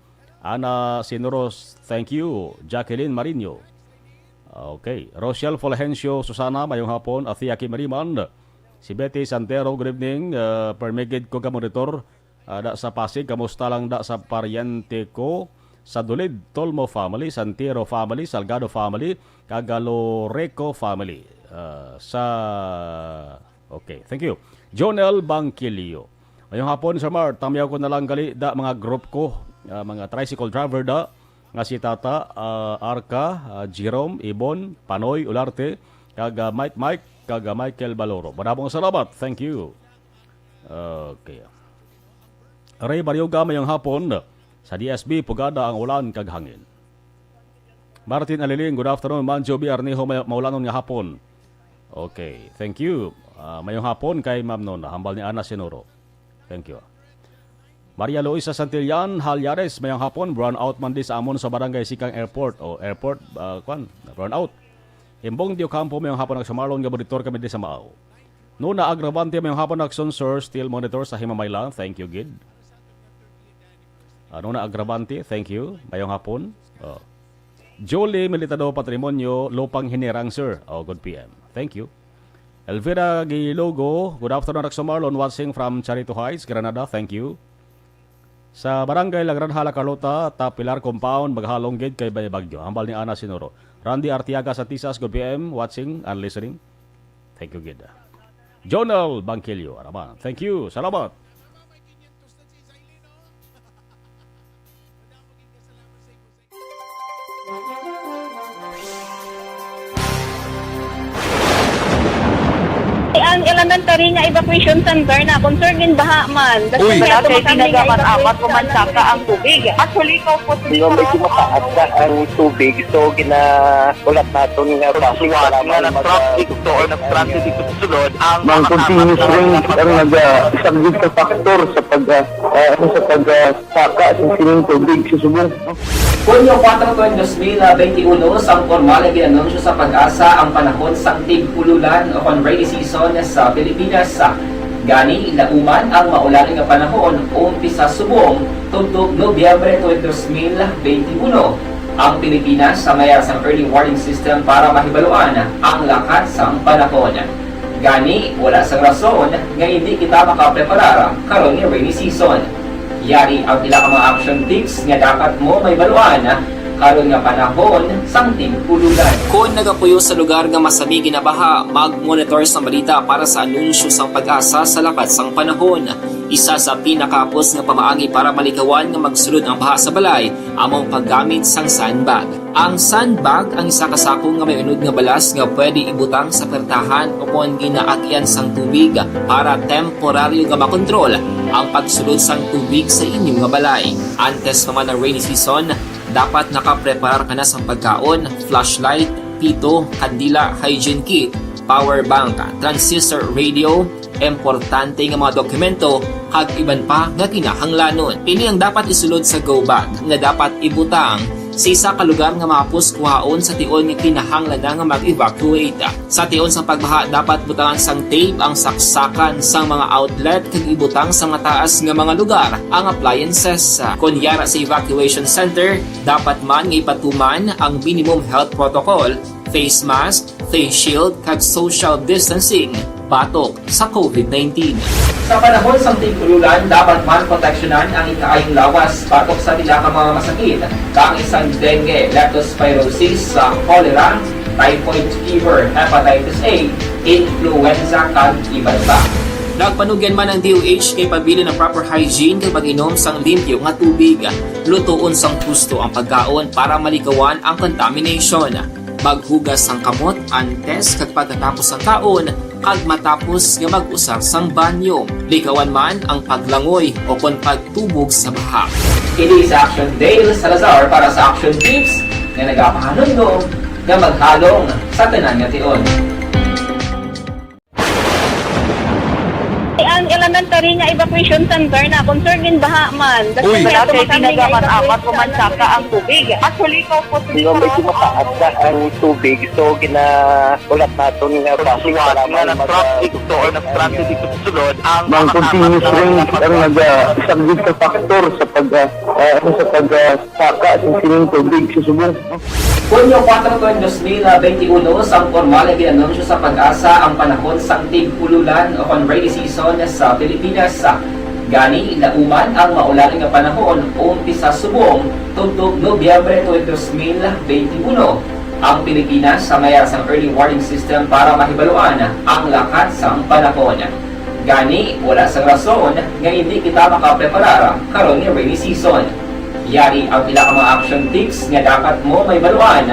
Ana Sinuros, thank you. Jacqueline Marino. Okay. Rochelle Fulgencio, Susana, mayong hapon. Athea Kimeriman, si Betty Santero, good evening. Ah, permigid ko ka monitor. Ah, da sa Pasig, kamusta lang da sa paryente ko? Sa Dulid, Tolmo family, Santero family, Salgado family, kag Loreco family. Ah, sa, okay, thank you. Jonel Bangkilio. Mayong hapon, Sir Mar. Tamyaw ko na lang gali da mga group ko, ah, mga tricycle driver da, nga si Tata, ah, Arca, ah, Jerome, Ibon, Panoy, Olarte, kag, ah, Mike Mike, kag, ah, Michael Baloro. Madamong salamat. Thank you. Okay. Ray Barioga, mayong hapon. Sa D S B, pugada ang ulan kag hangin. Martin Aliling, good afternoon. Manjo B. Arnejo, may maulanon nga hapon. Okay, thank you. Ah, mayong hapon kay Ma'am Nona, hambal ni Ana Sinuro. Thank you. Maria Luisa Santillan, Halyares, mayong hapon. Brown out man di sa amon sa barangay Sikang Airport. O airport, ah, kwan, brown out. Imbong Diocampo, mayong hapon, nagsumarlon nga monitor kami di sa Maaw. Nona Agravante, mayong hapon, Action Sir, still monitor sa Himamayla. Thank you, gid. Ah, Nona Agravante, thank you. Mayong hapon. Oh. Julie Militado Patrimonio, Lupang Hinirang, sir. Oh, good P M. Thank you. Elvira Gilogo, good afternoon, Raxo Marlon, watching from Charito Heights, Granada. Thank you. Sa Barangay La Granja, La Carlota, Tapilar Compound, maghalong gid kay may bagyo. Hambal ni Ana Sinuro. Randy Artiaga Santisas, good P M, watching and listening. Thank you, gid. Jonel Bangkilio, Araman. Thank you. Salamat. Ang elementary nga evacuation center na concern gid baha man. Uy. Wala kay ginagamat-amat o mansaka ang tubig. Actually, ikaw po, medyo mataas na ang tubig, so ginahulat naton nga traffic, para nga mag- nag-traffic to or nag-transit dito sa sulod ang Mang continuous rain ang naga-, isang big factor sa pag, ah, ah, ano, sa pag, ah, saka sa sining tubig sa subong. Hunyo kuwatro, dos mil benti uno, sang pormal nga gin-anunsyo sa PAGASA ang panahon sang tig-ululan o kon rainy season sa Pilipinas. Gani, lauman ang maulan nga panahon umpisa subong tubtob Nobyembre twenty, dos mil benti uno. Ang Pilipinas sa may ara sang early warning system para mahibaluan ang lakat sang panahon. Gani, wala sang rason nga indi kita makapreparar karon nga rainy season. Yari ang pila ka mga action tips nga dapat mo mahibaluan karon nga panahon sang tig-ululan. Kon nagapuyo sa lugar nga masami ginabaha, mag-monitor sang balita para sa anunsyo sang PAGASA sa lakat sang panahon. Isa sa pinakahapos nga pamaagi para malikawan nga magsulod ang baha sa balay amo ang paggamit sang sandbag. Ang sandbag ang isa ka sako nga may unod nga balas nga pwede ibutang sa pertahan o kon ginaagyan sang tubig para temporaryo nga makontrol ang pagsulod sang tubig sa inyo nga balay. Antes pa man ang rainy season, dapat nakapreparar ka na sang pagkaon, flashlight, pito, kandila, hygiene kit, power bank, transistor radio, importante nga mga dokumento, kag iban pa nga kinahanglanon. Ini ang dapat isulod sa go bag nga dapat ibutang sa isa ka lugar nga mahapos kuhaon sa tion nga kinahanglan na nga mag-evacuate. Sa tion sang pagbaha, dapat butangan sang tape ang saksakan sang mga outlet kag ibutang sa mataas nga mga lugar ang appliances. Kon yara sa evacuation center, dapat man nga ipatuman ang minimum health protocol, face mask, face shield, kag social distancing batok sa covid nineteen. Sa panahon sang tig-ululan, dapat man proteksyonan ang ikaayong lawas batok sa pila ka mga masakit, kaangay sang dengue, leptospirosis, sa cholera, typhoid fever, hepatitis A, influenza, kag iban pa. Nagpanugyan man ang D O H nga ipabilin ang proper hygiene kag pag-inom sang limpyo nga tubig. Lutoon sang husto ang pagkaon para malikawan ang contamination. Maghugas sang kamot antes kag pagkatapos sang kaon, kag matapos nga mag-usar sang banyo. Likawan man ang paglangoy o kon pagtubog sa baha. Ini sa Action Dale Salazar para sa Action Tips nga nagapahanumdom nga maghalong sa tanan nga tion. Ang elementary nga evacuation center na concern gid baha man. Uy. Wala kay ginagamat-amat o mansaka ang tubig. Actually, ikaw po, medyo mataas na ang tubig, so ginahulat naton nga traffic, para nga mag- nag-traffic to or nag-transit dito sa sulod ang Mang continuous rain ang naga-, isang big factor sa pag, ah, ah, ano, sa pag, ah, saka sa sining tubig sa subong. Hunyo kuwatro, dos mil benti uno, sang pormal nga gin-anunsyo sa PAGASA ang panahon sang tig-ululan o kon rainy season sa Pilipinas. Gani, lauman ang maulan nga panahon umpisa subong tubtob Nobyembre twenty, dos mil benti uno. Ang Pilipinas sa may ara sang early warning system para mahibaluan ang lakat sang panahon. Gani, wala sang rason nga indi kita makapreparar karon nga rainy season. Yari ang pila ka mga action tips nga dapat mo mahibaluan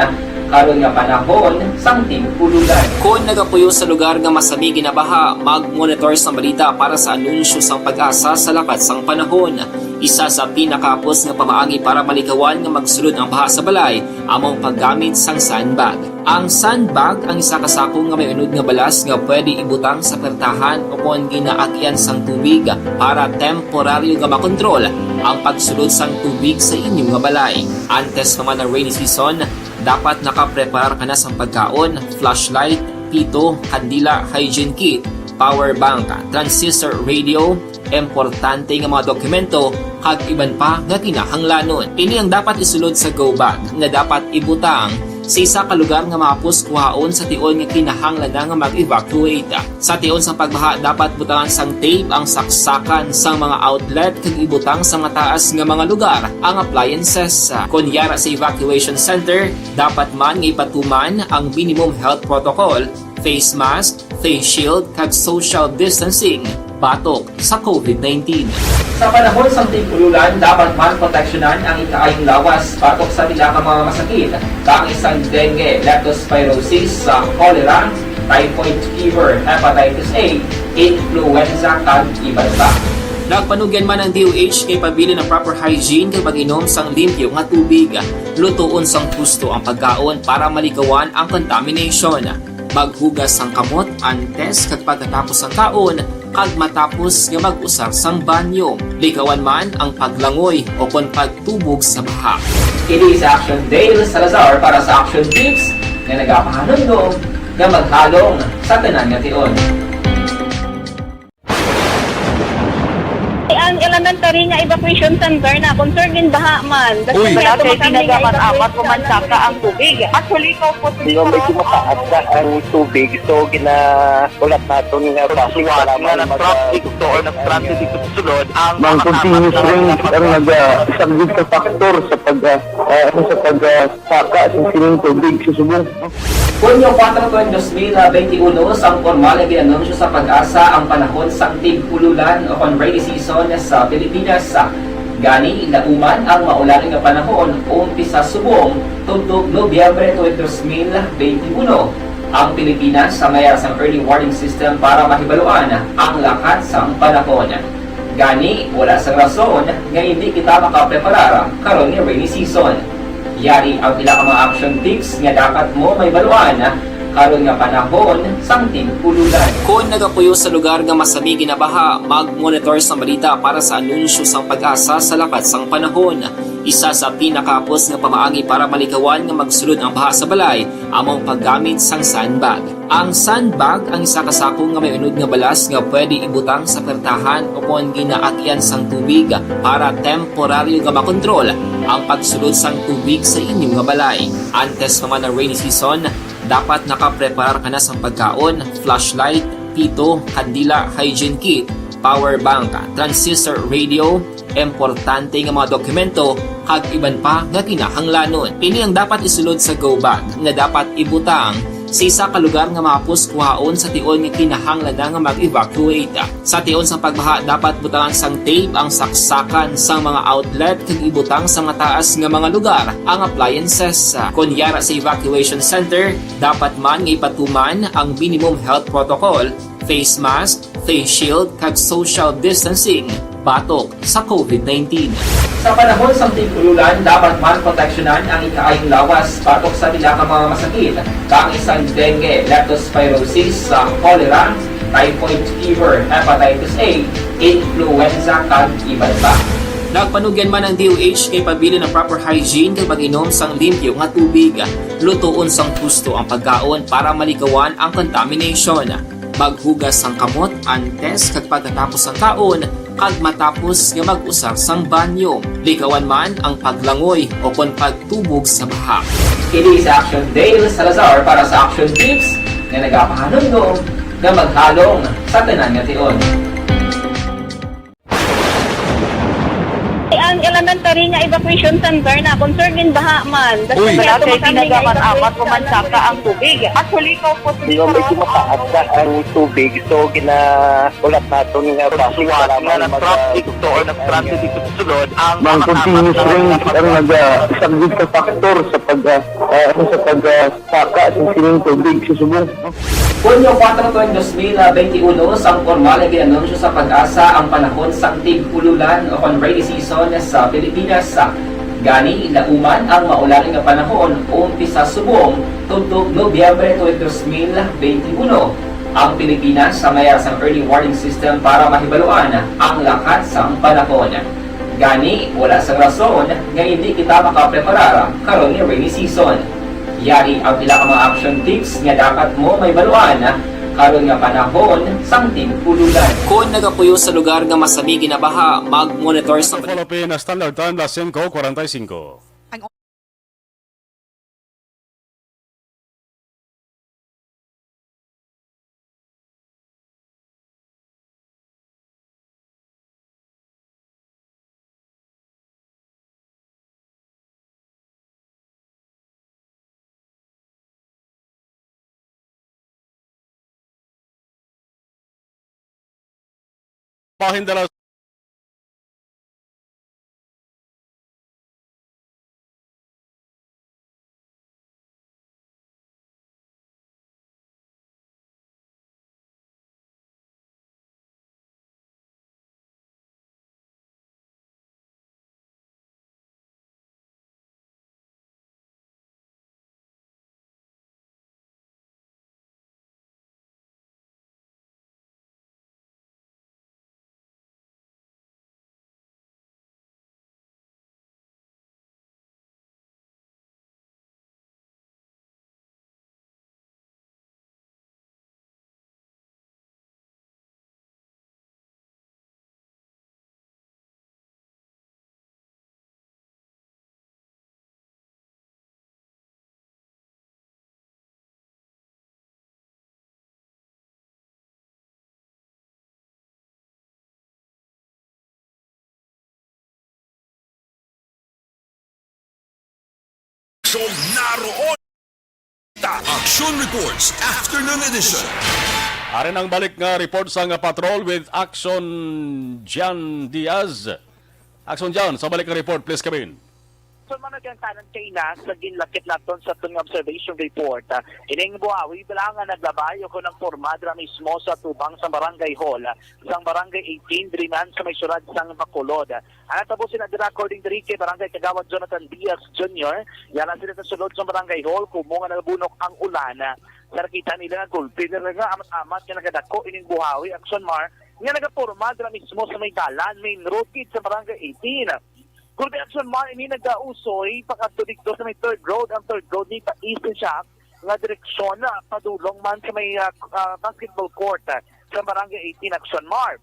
karon nga panahon sang tig-ululan. Kon nagapuyo sa lugar nga masami ginabaha, mag-monitor sang balita para sa anunsyo sang PAGASA sa lakat sang panahon. Isa sa pinakahapos nga pamaagi para malikawan nga magsulod ang baha sa balay amo ang paggamit sang sandbag. Ang sandbag ang isa ka sako nga may unod nga balas nga pwede ibutang sa pertahan o kon ginaagian sang tubig para temporaryo nga makontrol ang pagsulod sang tubig sa inyo nga balay. Antes pa man ang rainy season, dapat nakapreparar ka na sang pagkaon, flashlight, pito, kandila, hygiene kit, power bank, transistor radio, importante nga mga dokumento, kag iban pa nga kinahanglanon. Ini ang dapat isulod sa go bag nga dapat ibutang sa isa ka lugar nga mahapos kuhaon sa tion nga kinahanglan na nga mag-evacuate. Sa tion sang pagbaha, dapat butangan sang tape ang saksakan sang mga outlet kag ibutang sa mataas nga mga lugar ang appliances. Kon yara sa evacuation center, dapat man nga ipatuman ang minimum health protocol, face mask, face shield, kag social distancing batok sa covid nineteen. Sa panahon sang tig-ululan, dapat man proteksyonan ang ikaayong lawas batok sa pila ka mga masakit, kaangay sang dengue, leptospirosis, sa cholera, typhoid fever, hepatitis A, influenza, kag iban pa. Nagpanugyan man ang D O H nga ipabilin ang proper hygiene kag pag-inom sang limpyo nga tubig. Lutoon sang husto ang pagkaon para malikawan ang contamination. Maghugas sang kamot antes kag pagkatapos sang kaon, kag matapos nga mag-usar sang banyo. Likawan man ang paglangoy o kon pagtubog sa baha. Kini si Action Dale Salazar para sa Action Tips nga nagapahanumdom nga maghalong sa tanan nga tion. Ang elementary nga evacuation center na concerned in baha man. Uy. Wala kay ginagaman amat ko man saka ang tubig. Actually, ikaw po. Nga medyo mataas na ang tubig, so gina-, ulat naton nga basi nga wala man nag-traffic to or nag-transit dito sa sulod, ang mga continuous rain ang naga-, isa gid ka factor sa pag, ah, ah, ano, sa pag, ah, saka sa sining tubig sa subong. Hunyo kuwatro, twenty, dos mil benti uno, sang pormal nga gin-anunsyo sa PAGASA ang panahon sang tig-ululan o kon rainy season sa Pilipinas. Gani, nauman ang maulan nga panahon umpisa subong tubtob Nobyembre twenty, dos mil benti uno. Ang Pilipinas sa may sang early warning system para mahibaluan ang lakat sang panahon. Gani, wala sang rason nga hindi kita makapreparar karon nga rainy season. Yari ang pila ka mga action tips nga dapat mo mahibaluan karon nga panahon sang tig-ululan. Kon nagapuyo sa lugar nga masami ginabaha, mag-monitor sang balita para sa anunsyo sang PAGASA sa lakat sang panahon. Isa sa pinakahapos nga pamaagi para malikawan nga magsulod ang baha sa balay amo ang paggamit sang sandbag. Ang sandbag ang isa ka sako nga may unod nga balas nga pwede ibutang sa pertahan o kon ginaagian sang tubig para temporaryo nga makontrol ang pagsulod sang tubig sa inyo nga balay. Antes pa man ang rainy season, dapat nakapreparar ka na sang pagkaon, flashlight, pito, kandila, hygiene kit, power bank, transistor radio, importante nga mga dokumento, kag iban pa nga kinahanglanon. Ini ang dapat isulod sa go bag nga dapat ibutang sa isa ka lugar nga mahapos kuhaon sa tion nga kinahanglan na nga mag-evacuate. Sa tion sang pagbaha, dapat butangan sang tape ang saksakan sang mga outlet kag ibutang sa mataas nga mga lugar ang appliances. Kon yara sa evacuation center, dapat man nga ipatuman ang minimum health protocol, face mask, face shield, kag social distancing batok sa covid nineteen. Sa panahon sang tig-ululan, dapat man proteksyonan ang ikaayong lawas batok sa pila ka mga masakit, kaangay sang dengue, leptospirosis, sa cholera, typhoid fever, hepatitis A, influenza, kag iban pa. Nagpanugyan man ang D O H nga ipabilin ang proper hygiene kag pag-inom sang limpyo nga tubig. Lutoon sang husto ang pagkaon para malikawan ang contamination. Maghugas sang kamot antes kag pagkatapos sang kaon, kag matapos nga mag-usar sang banyo. Likawan man ang paglangoy o kon pagtubog sa baha. Kini si Action Dale Salazar para sa Action Tips nga nagapahanumdom nga maghalong sa tanan nga tion. Ang elementary nga evacuation center na concern din baha man. Basta Uy. Kaya Wala kay tumakang nga ginagamit-amat o mansaka ang tubig. Actually, ikaw po Di ba, medyo mataas na ang tubig, so gina-, ulat naton nga basi Suwat kailangan nga mag-, nag-traffic to or nag-traffic dito sa sulod ang Ang mga continuous tama-tama rain na ang naga-, isang big factor sa pag, ah, ah, ano, sa pag, ah, saka sa sining tubig sa Subo. Hunyo kuwatro tuig dos mil benti uno, sang pormal nga gin-anunsyo sa PAGASA ang panahon sang tig-ululan o kon rainy season sa Pilipinas. Gani, lauman ang maulan nga panahon umpisa subong tubtob Nobyembre tuig dos mil benti uno. Ang Pilipinas may ara sang early warning system para mahibaluan ang lakat sang panahon. Gani, wala sang rason nga indi kita makapreparar karon nga rainy season. Yari ang pila ka mga action tips nga dapat mo mahibaluan karon nga panahon sang tig-ululan. Kon nagapuyo sa lugar nga masami ginabaha, mag-monitor sa Philippine Standard Time, las singko kwarenta y singko. Pahindalas. Aksyon naroon. Action Reports, Afternoon Edition. Ari ang balik nga report sang Patrol with Action John Diaz. Action John, sa balik nga report, please come in. So, mga gangkanan kay na sa ginlakip naton sa aton nga observation report, ah, ining buhawi bala nga naglabay o kon ang porma dira mismo sa tubang sa barangay hall, ah, sang barangay eighteen, diri man sa may syudad sang Bacolod. Ang natabo sina dira, according diri kay Barangay Kagawad Jonathan Diaz Junior, yara sila sa sulod sang barangay hall, kumo nga nagabunok ang ulan. Sa nakita nila nga gulpi nila nga amat-amat nga nagadako ining buhawi, Action Mar, nga nagaporma dira mismo sa may dalan, main road gid sa Barangay eighteen. Gulpi, Action Mar, ini nagausoy pakadto didto sa may third road. Ang third road ni pa east siya nga direksyon, ah, padulong man sa may, ah, ah, basketball court, ah, sa Barangay eighteen, Action Mar.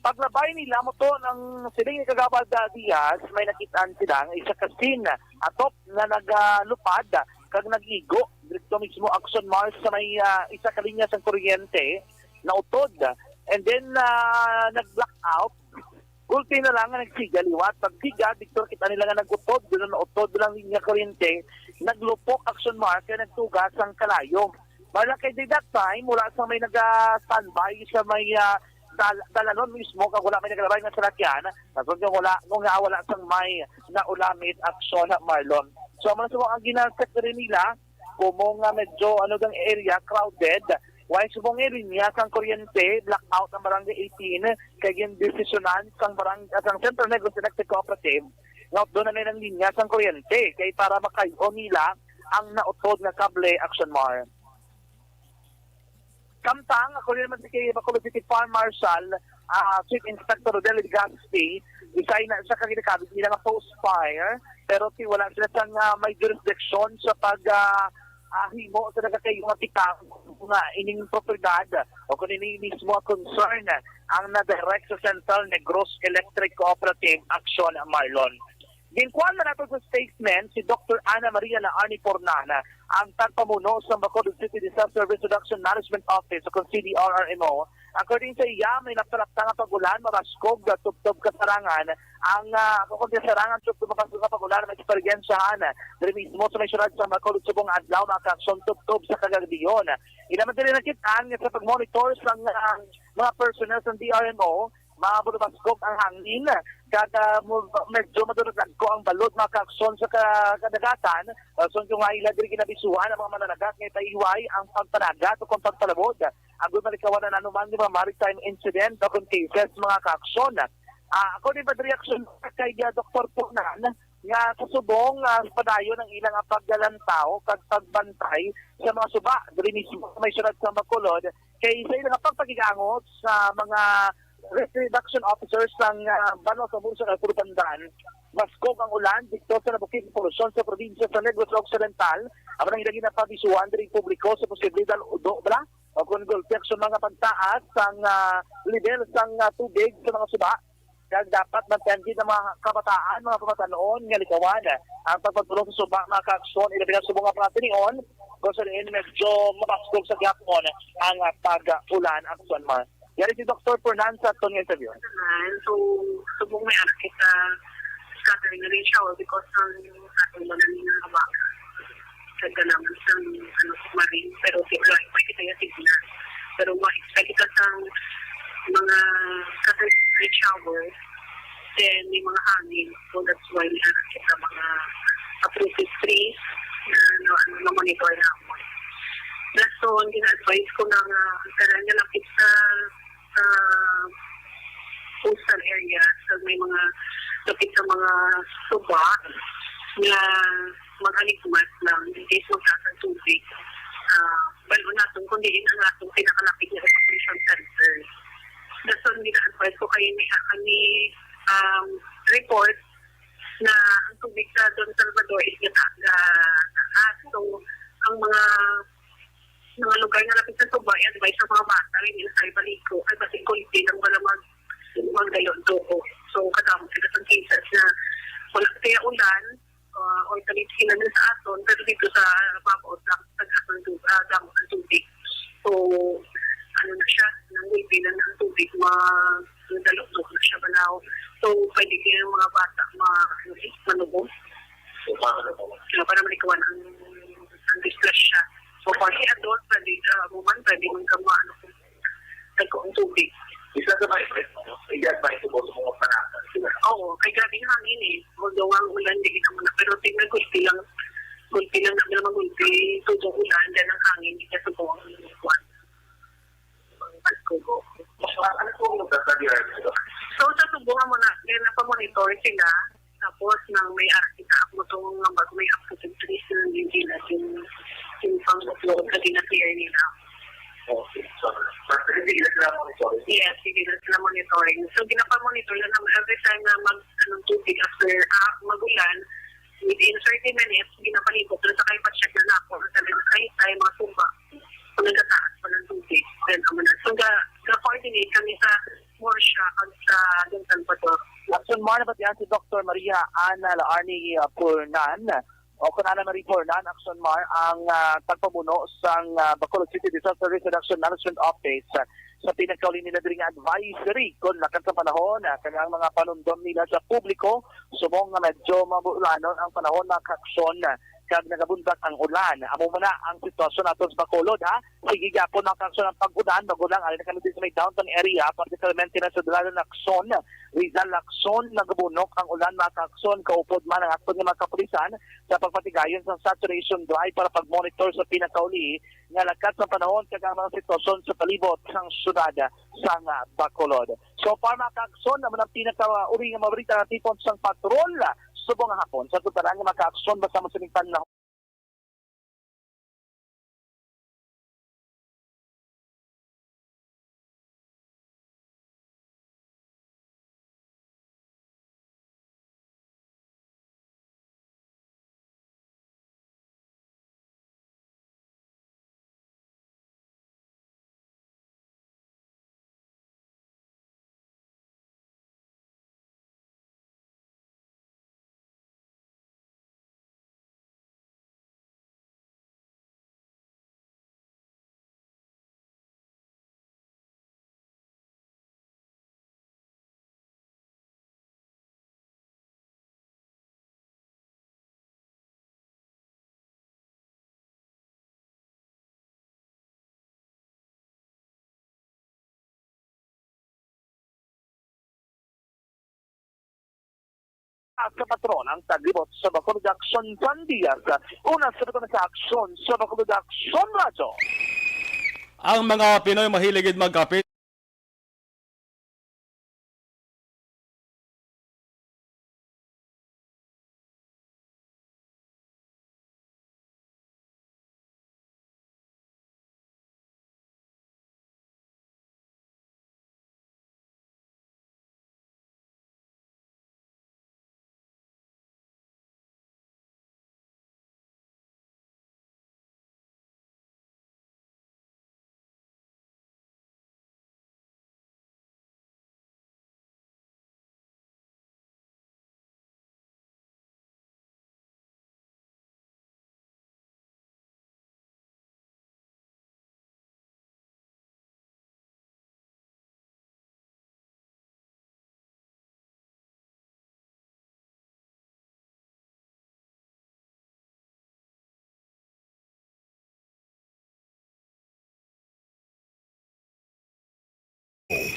Paglabay nila mo to ng siling ni Kagawad, ah, Diaz, may nakitaan sila nga isa ka scene, ah, atop nga nagalupad, ah, kag nagigo direkto mismo, Action Mar, sa may, ah, isa ka linya sang kuryente, nautod. And then, ah, nag-blackout. Gulpi na lang nga nagsiga liwat. Pagsiga, didto kita nila nga nag-utod, doon nautod lang linya kuryente, naglupok, Action Mar, kay nagtugas ang kalayo. Marla, kay di that time, wala sang may naga-standby sa may, ah, dal-, dalanon mismo, kag wala may nagalabay nga salakyan. Tapos nga wala, kung nga wala sang may naulamit, Action Marlon. So, amo na sa mga ginasakri nila, kumo nga medyo, ano, dang area, crowded. Why subong nga linya sang kuryente, blackout ang Barangay eighteen, kay gindesisyonan sang barang-, sang Central Negros Electric Cooperative nga doon na nilang linya sang kuryente kay para makayo nila ang nautod nga kable, Action Mar. Samtang, according naman si kay Bacolod City Fire Marshal, ah, Chief Inspector Rodel Legaspi, isa na siya ka ginakabig nila nga post fire, pero ti wala sila sang, ah, may jurisdiction sa pag, ah, ah, himo sa nagakaiyo nga tikang nga ining propiedad o kung ini mismo nga concern ang na-direct sa Central Negros Electric Cooperative, Action Marlon. Ginkuha na nato sa statement si Doctor Ana Maria Laarni Pornana, ang tagpamuno sa Bacolod City Disaster Risk Reduction Management Office o kung C D R R M O, According sa iya, may napalapta nga pag-ulan, mabaskog, tubtob kasarangan. Ang, ah, ako kung sarangan, tubtob mabaskog nga pag-ulan, may eksperyensyahan. Diri mismo sa may syudad sa Bacolod subong adlaw, mga kaaksyon, tubtob sa kagagdiyon. Ila man diri nakit-an nga sa pag-monitor sa, ah, mga personnel sa D R M O, mabaskog ang hangin, kag, ah, mo-, medyo madurog ko ang balod, mga kaaksyon, sa ka-, kadagatan. Rason ko nga ila diri ginabisuhan ang mga mananagat nga ipaiway ang pagpanagat o kung pagpalabod. Agud malikawan ang anuman nga mga maritime incident o kung cases, mga kaaksyon. Ah, ako din pagreaksyon kay, ah, Doktor Punan nga sa subong, ah, padayon ang ilang, ah, paggalantaw kag pagbantay sa mga suba diri mismo sa may syudad sa Bacolod kay sa ilang pagpakigangot sa mga risk reduction officers sang, ah, Banwa sa Mursa kag Pulupandan. Maskog ang ulan didto sa nabukid nga polusyon sa probinsya sa Negros Occidental. Amo nang ilang ginapabisuhan diri publiko sa posible dal-, udo bala o kon gulpi sa mga pagtaas sang, ah, level sang, ah, tubig sa mga suba. Kag dapat mantiyan gid ang mga kabataan, mga pamatan-on nga likawan ang pagpagtulong sa suba, mga kaaksyon, ilabi na subong nga mga tinion, kung sa diin medyo mabaskog sa gihapon ang, ah, pag-ulan, aksyon man. Yari si Doktor Fernand sa aton nga interview. Naman. So, subong may ara kita scattering rain shower because ang aton man ang mga baka. Kaganaman sa, ano, submarine, pero si, wala pa kita yung signal. Pero ma-expect kita sa mga scattering rain shower, then may mga hangin. So, that's why may ara kita mga uprooted trees na, na, na monitor namin. That's all, gina-advise ko na nga, ang tanan nga lapit sa, sa coastal area, sa may mga lapit sa mga suba, nga mag-aligmat lang in case magtaas ang tubig. Ah, bal-on naton kung diin ang atong pinakalapit nga evacuation center. That's all, gina-advise ko kayo ni, ni, um, report na ang tubig sa Don Salvador is gata-, ga-, taas. So, ang mga, mga lugar nga lapit sa suba, i-advise sa mga bata, hindi na sa baligo, ay, basi gulpi lang wala mag-, magdalo duo. So, kadamo sila sa cases na wala kaya ulan, ah, or talit sila sa aton, pero dito sa babaw, dam-, dam-, ang tubig, ah, damo ang tubig. So, ano na siya, nang gulpi lang ang tubig, ma-, madalok na siya balaw. So, pwede kayo mga bata, ma-, ano eh, manubo. So, para malikawan ang, ang disgrasya. So, pati adult, pwede, ah, woman, pwede man ka ma-, ano, nagkaon tubig. Isa sa mga effect, no? I-advise ko sa mga panata. Oo, kay grabe ang hangin eh. Although ang ulan, di kita muna. Pero tingnan ko, gulpi lang, gulpi lang na, naman gulpi, tuto ulan, then ang hangin, di ka subong ang kuwan. Ang pagkugo. Mas, ano po ang nagsasabi, Arnel? So, sa subong nga muna, then napamonitor sila, tapos nang may ara kita, ako tong nga bago may up to three sila yung gila, yung, yung pang-upload na gina-clear nila. Okay. So, mas hindi na sila monitoring? Yes, hindi na sila monitoring. So, ginapamonitor na naman every time na mag, anong tubig after, ah, mag-ulan, within thirty minutes, ginapalibot na sa kayo pa-check na nako, ang sabi na kayo tayo mga sumba. Kung nagkataas pa ng tubig, then, amo na. So, ga-, ga-coordinate kami sa Murcia at sa Don Salvador. Action Mar, nabatian si Doktor Maria Ana Laarni, uh, Purnan, o kung Ana Marie Purnan, Action Mar, ang, uh, tagpamuno sang, uh, Bacolod City Disaster Risk Reduction Management Office, uh, sa pinagkauli nila diri nga advisory kon lakat sa panahon, uh, kag ang mga panumdom nila sa publiko subong nga medyo mabulanon ang panahon, mga kaaksyon, uh, kag nagabundak ang ulan. Amo man na ang sitwasyon nato sa Bacolod, ha? Sige gyapon, mga kaaksyon, ang pag-ulan, magulang. Ari na kami dito sa may downtown area, particularmente na sa Dalalan Lacson, Rizal Lacson, nagabunok ang ulan, mga kaaksyon. Kaupod man ang aton nga mga kapulisan sa pagpatigayon sa saturation drive para pag-monitor sa pinakauli nga lakat sa panahon kag ang mga sitwasyon sa palibot sang syudad sang Bacolod. So far, mga kaaksyon, amo ang pinakauli nga mga balita nga tipon sang patrol subong nga hapon. Sa total nga mga kaaksyon, basta mo sining panahon. Sa patron ang taglibot sa Bacolod Aksyon, Juan Diaz. Una sa butang sa Aksyon sa Bacolod Aksyon Radyo. Ang mga Pinoy mahilig gid magkape.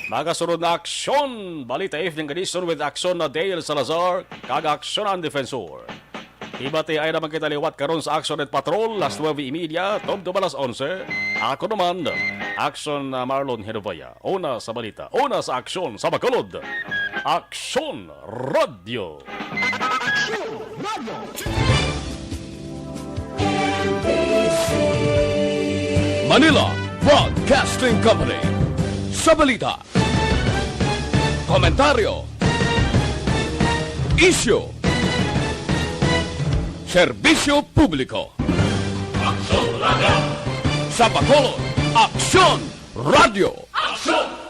Mga kasunod na aksyon, Balita Evening Edition with Aksyon na Dale Salazar, kag Aksyon ang Defensor. Hibati ay naman kita liwat karon sa Aksyon at Patrol, las nuebe y media, tubtob alas onse. Ako naman, Aksyon na Marlon Hinovaya. Una sa balita, una sa aksyon sa Bacolod. Aksyon Radio. Manila Broadcasting Company. Sa balita, komentaryo, isyu, serbisyo publiko. Aksyon Radio. Sa Bacolod, Aksyon Radio. Aksyon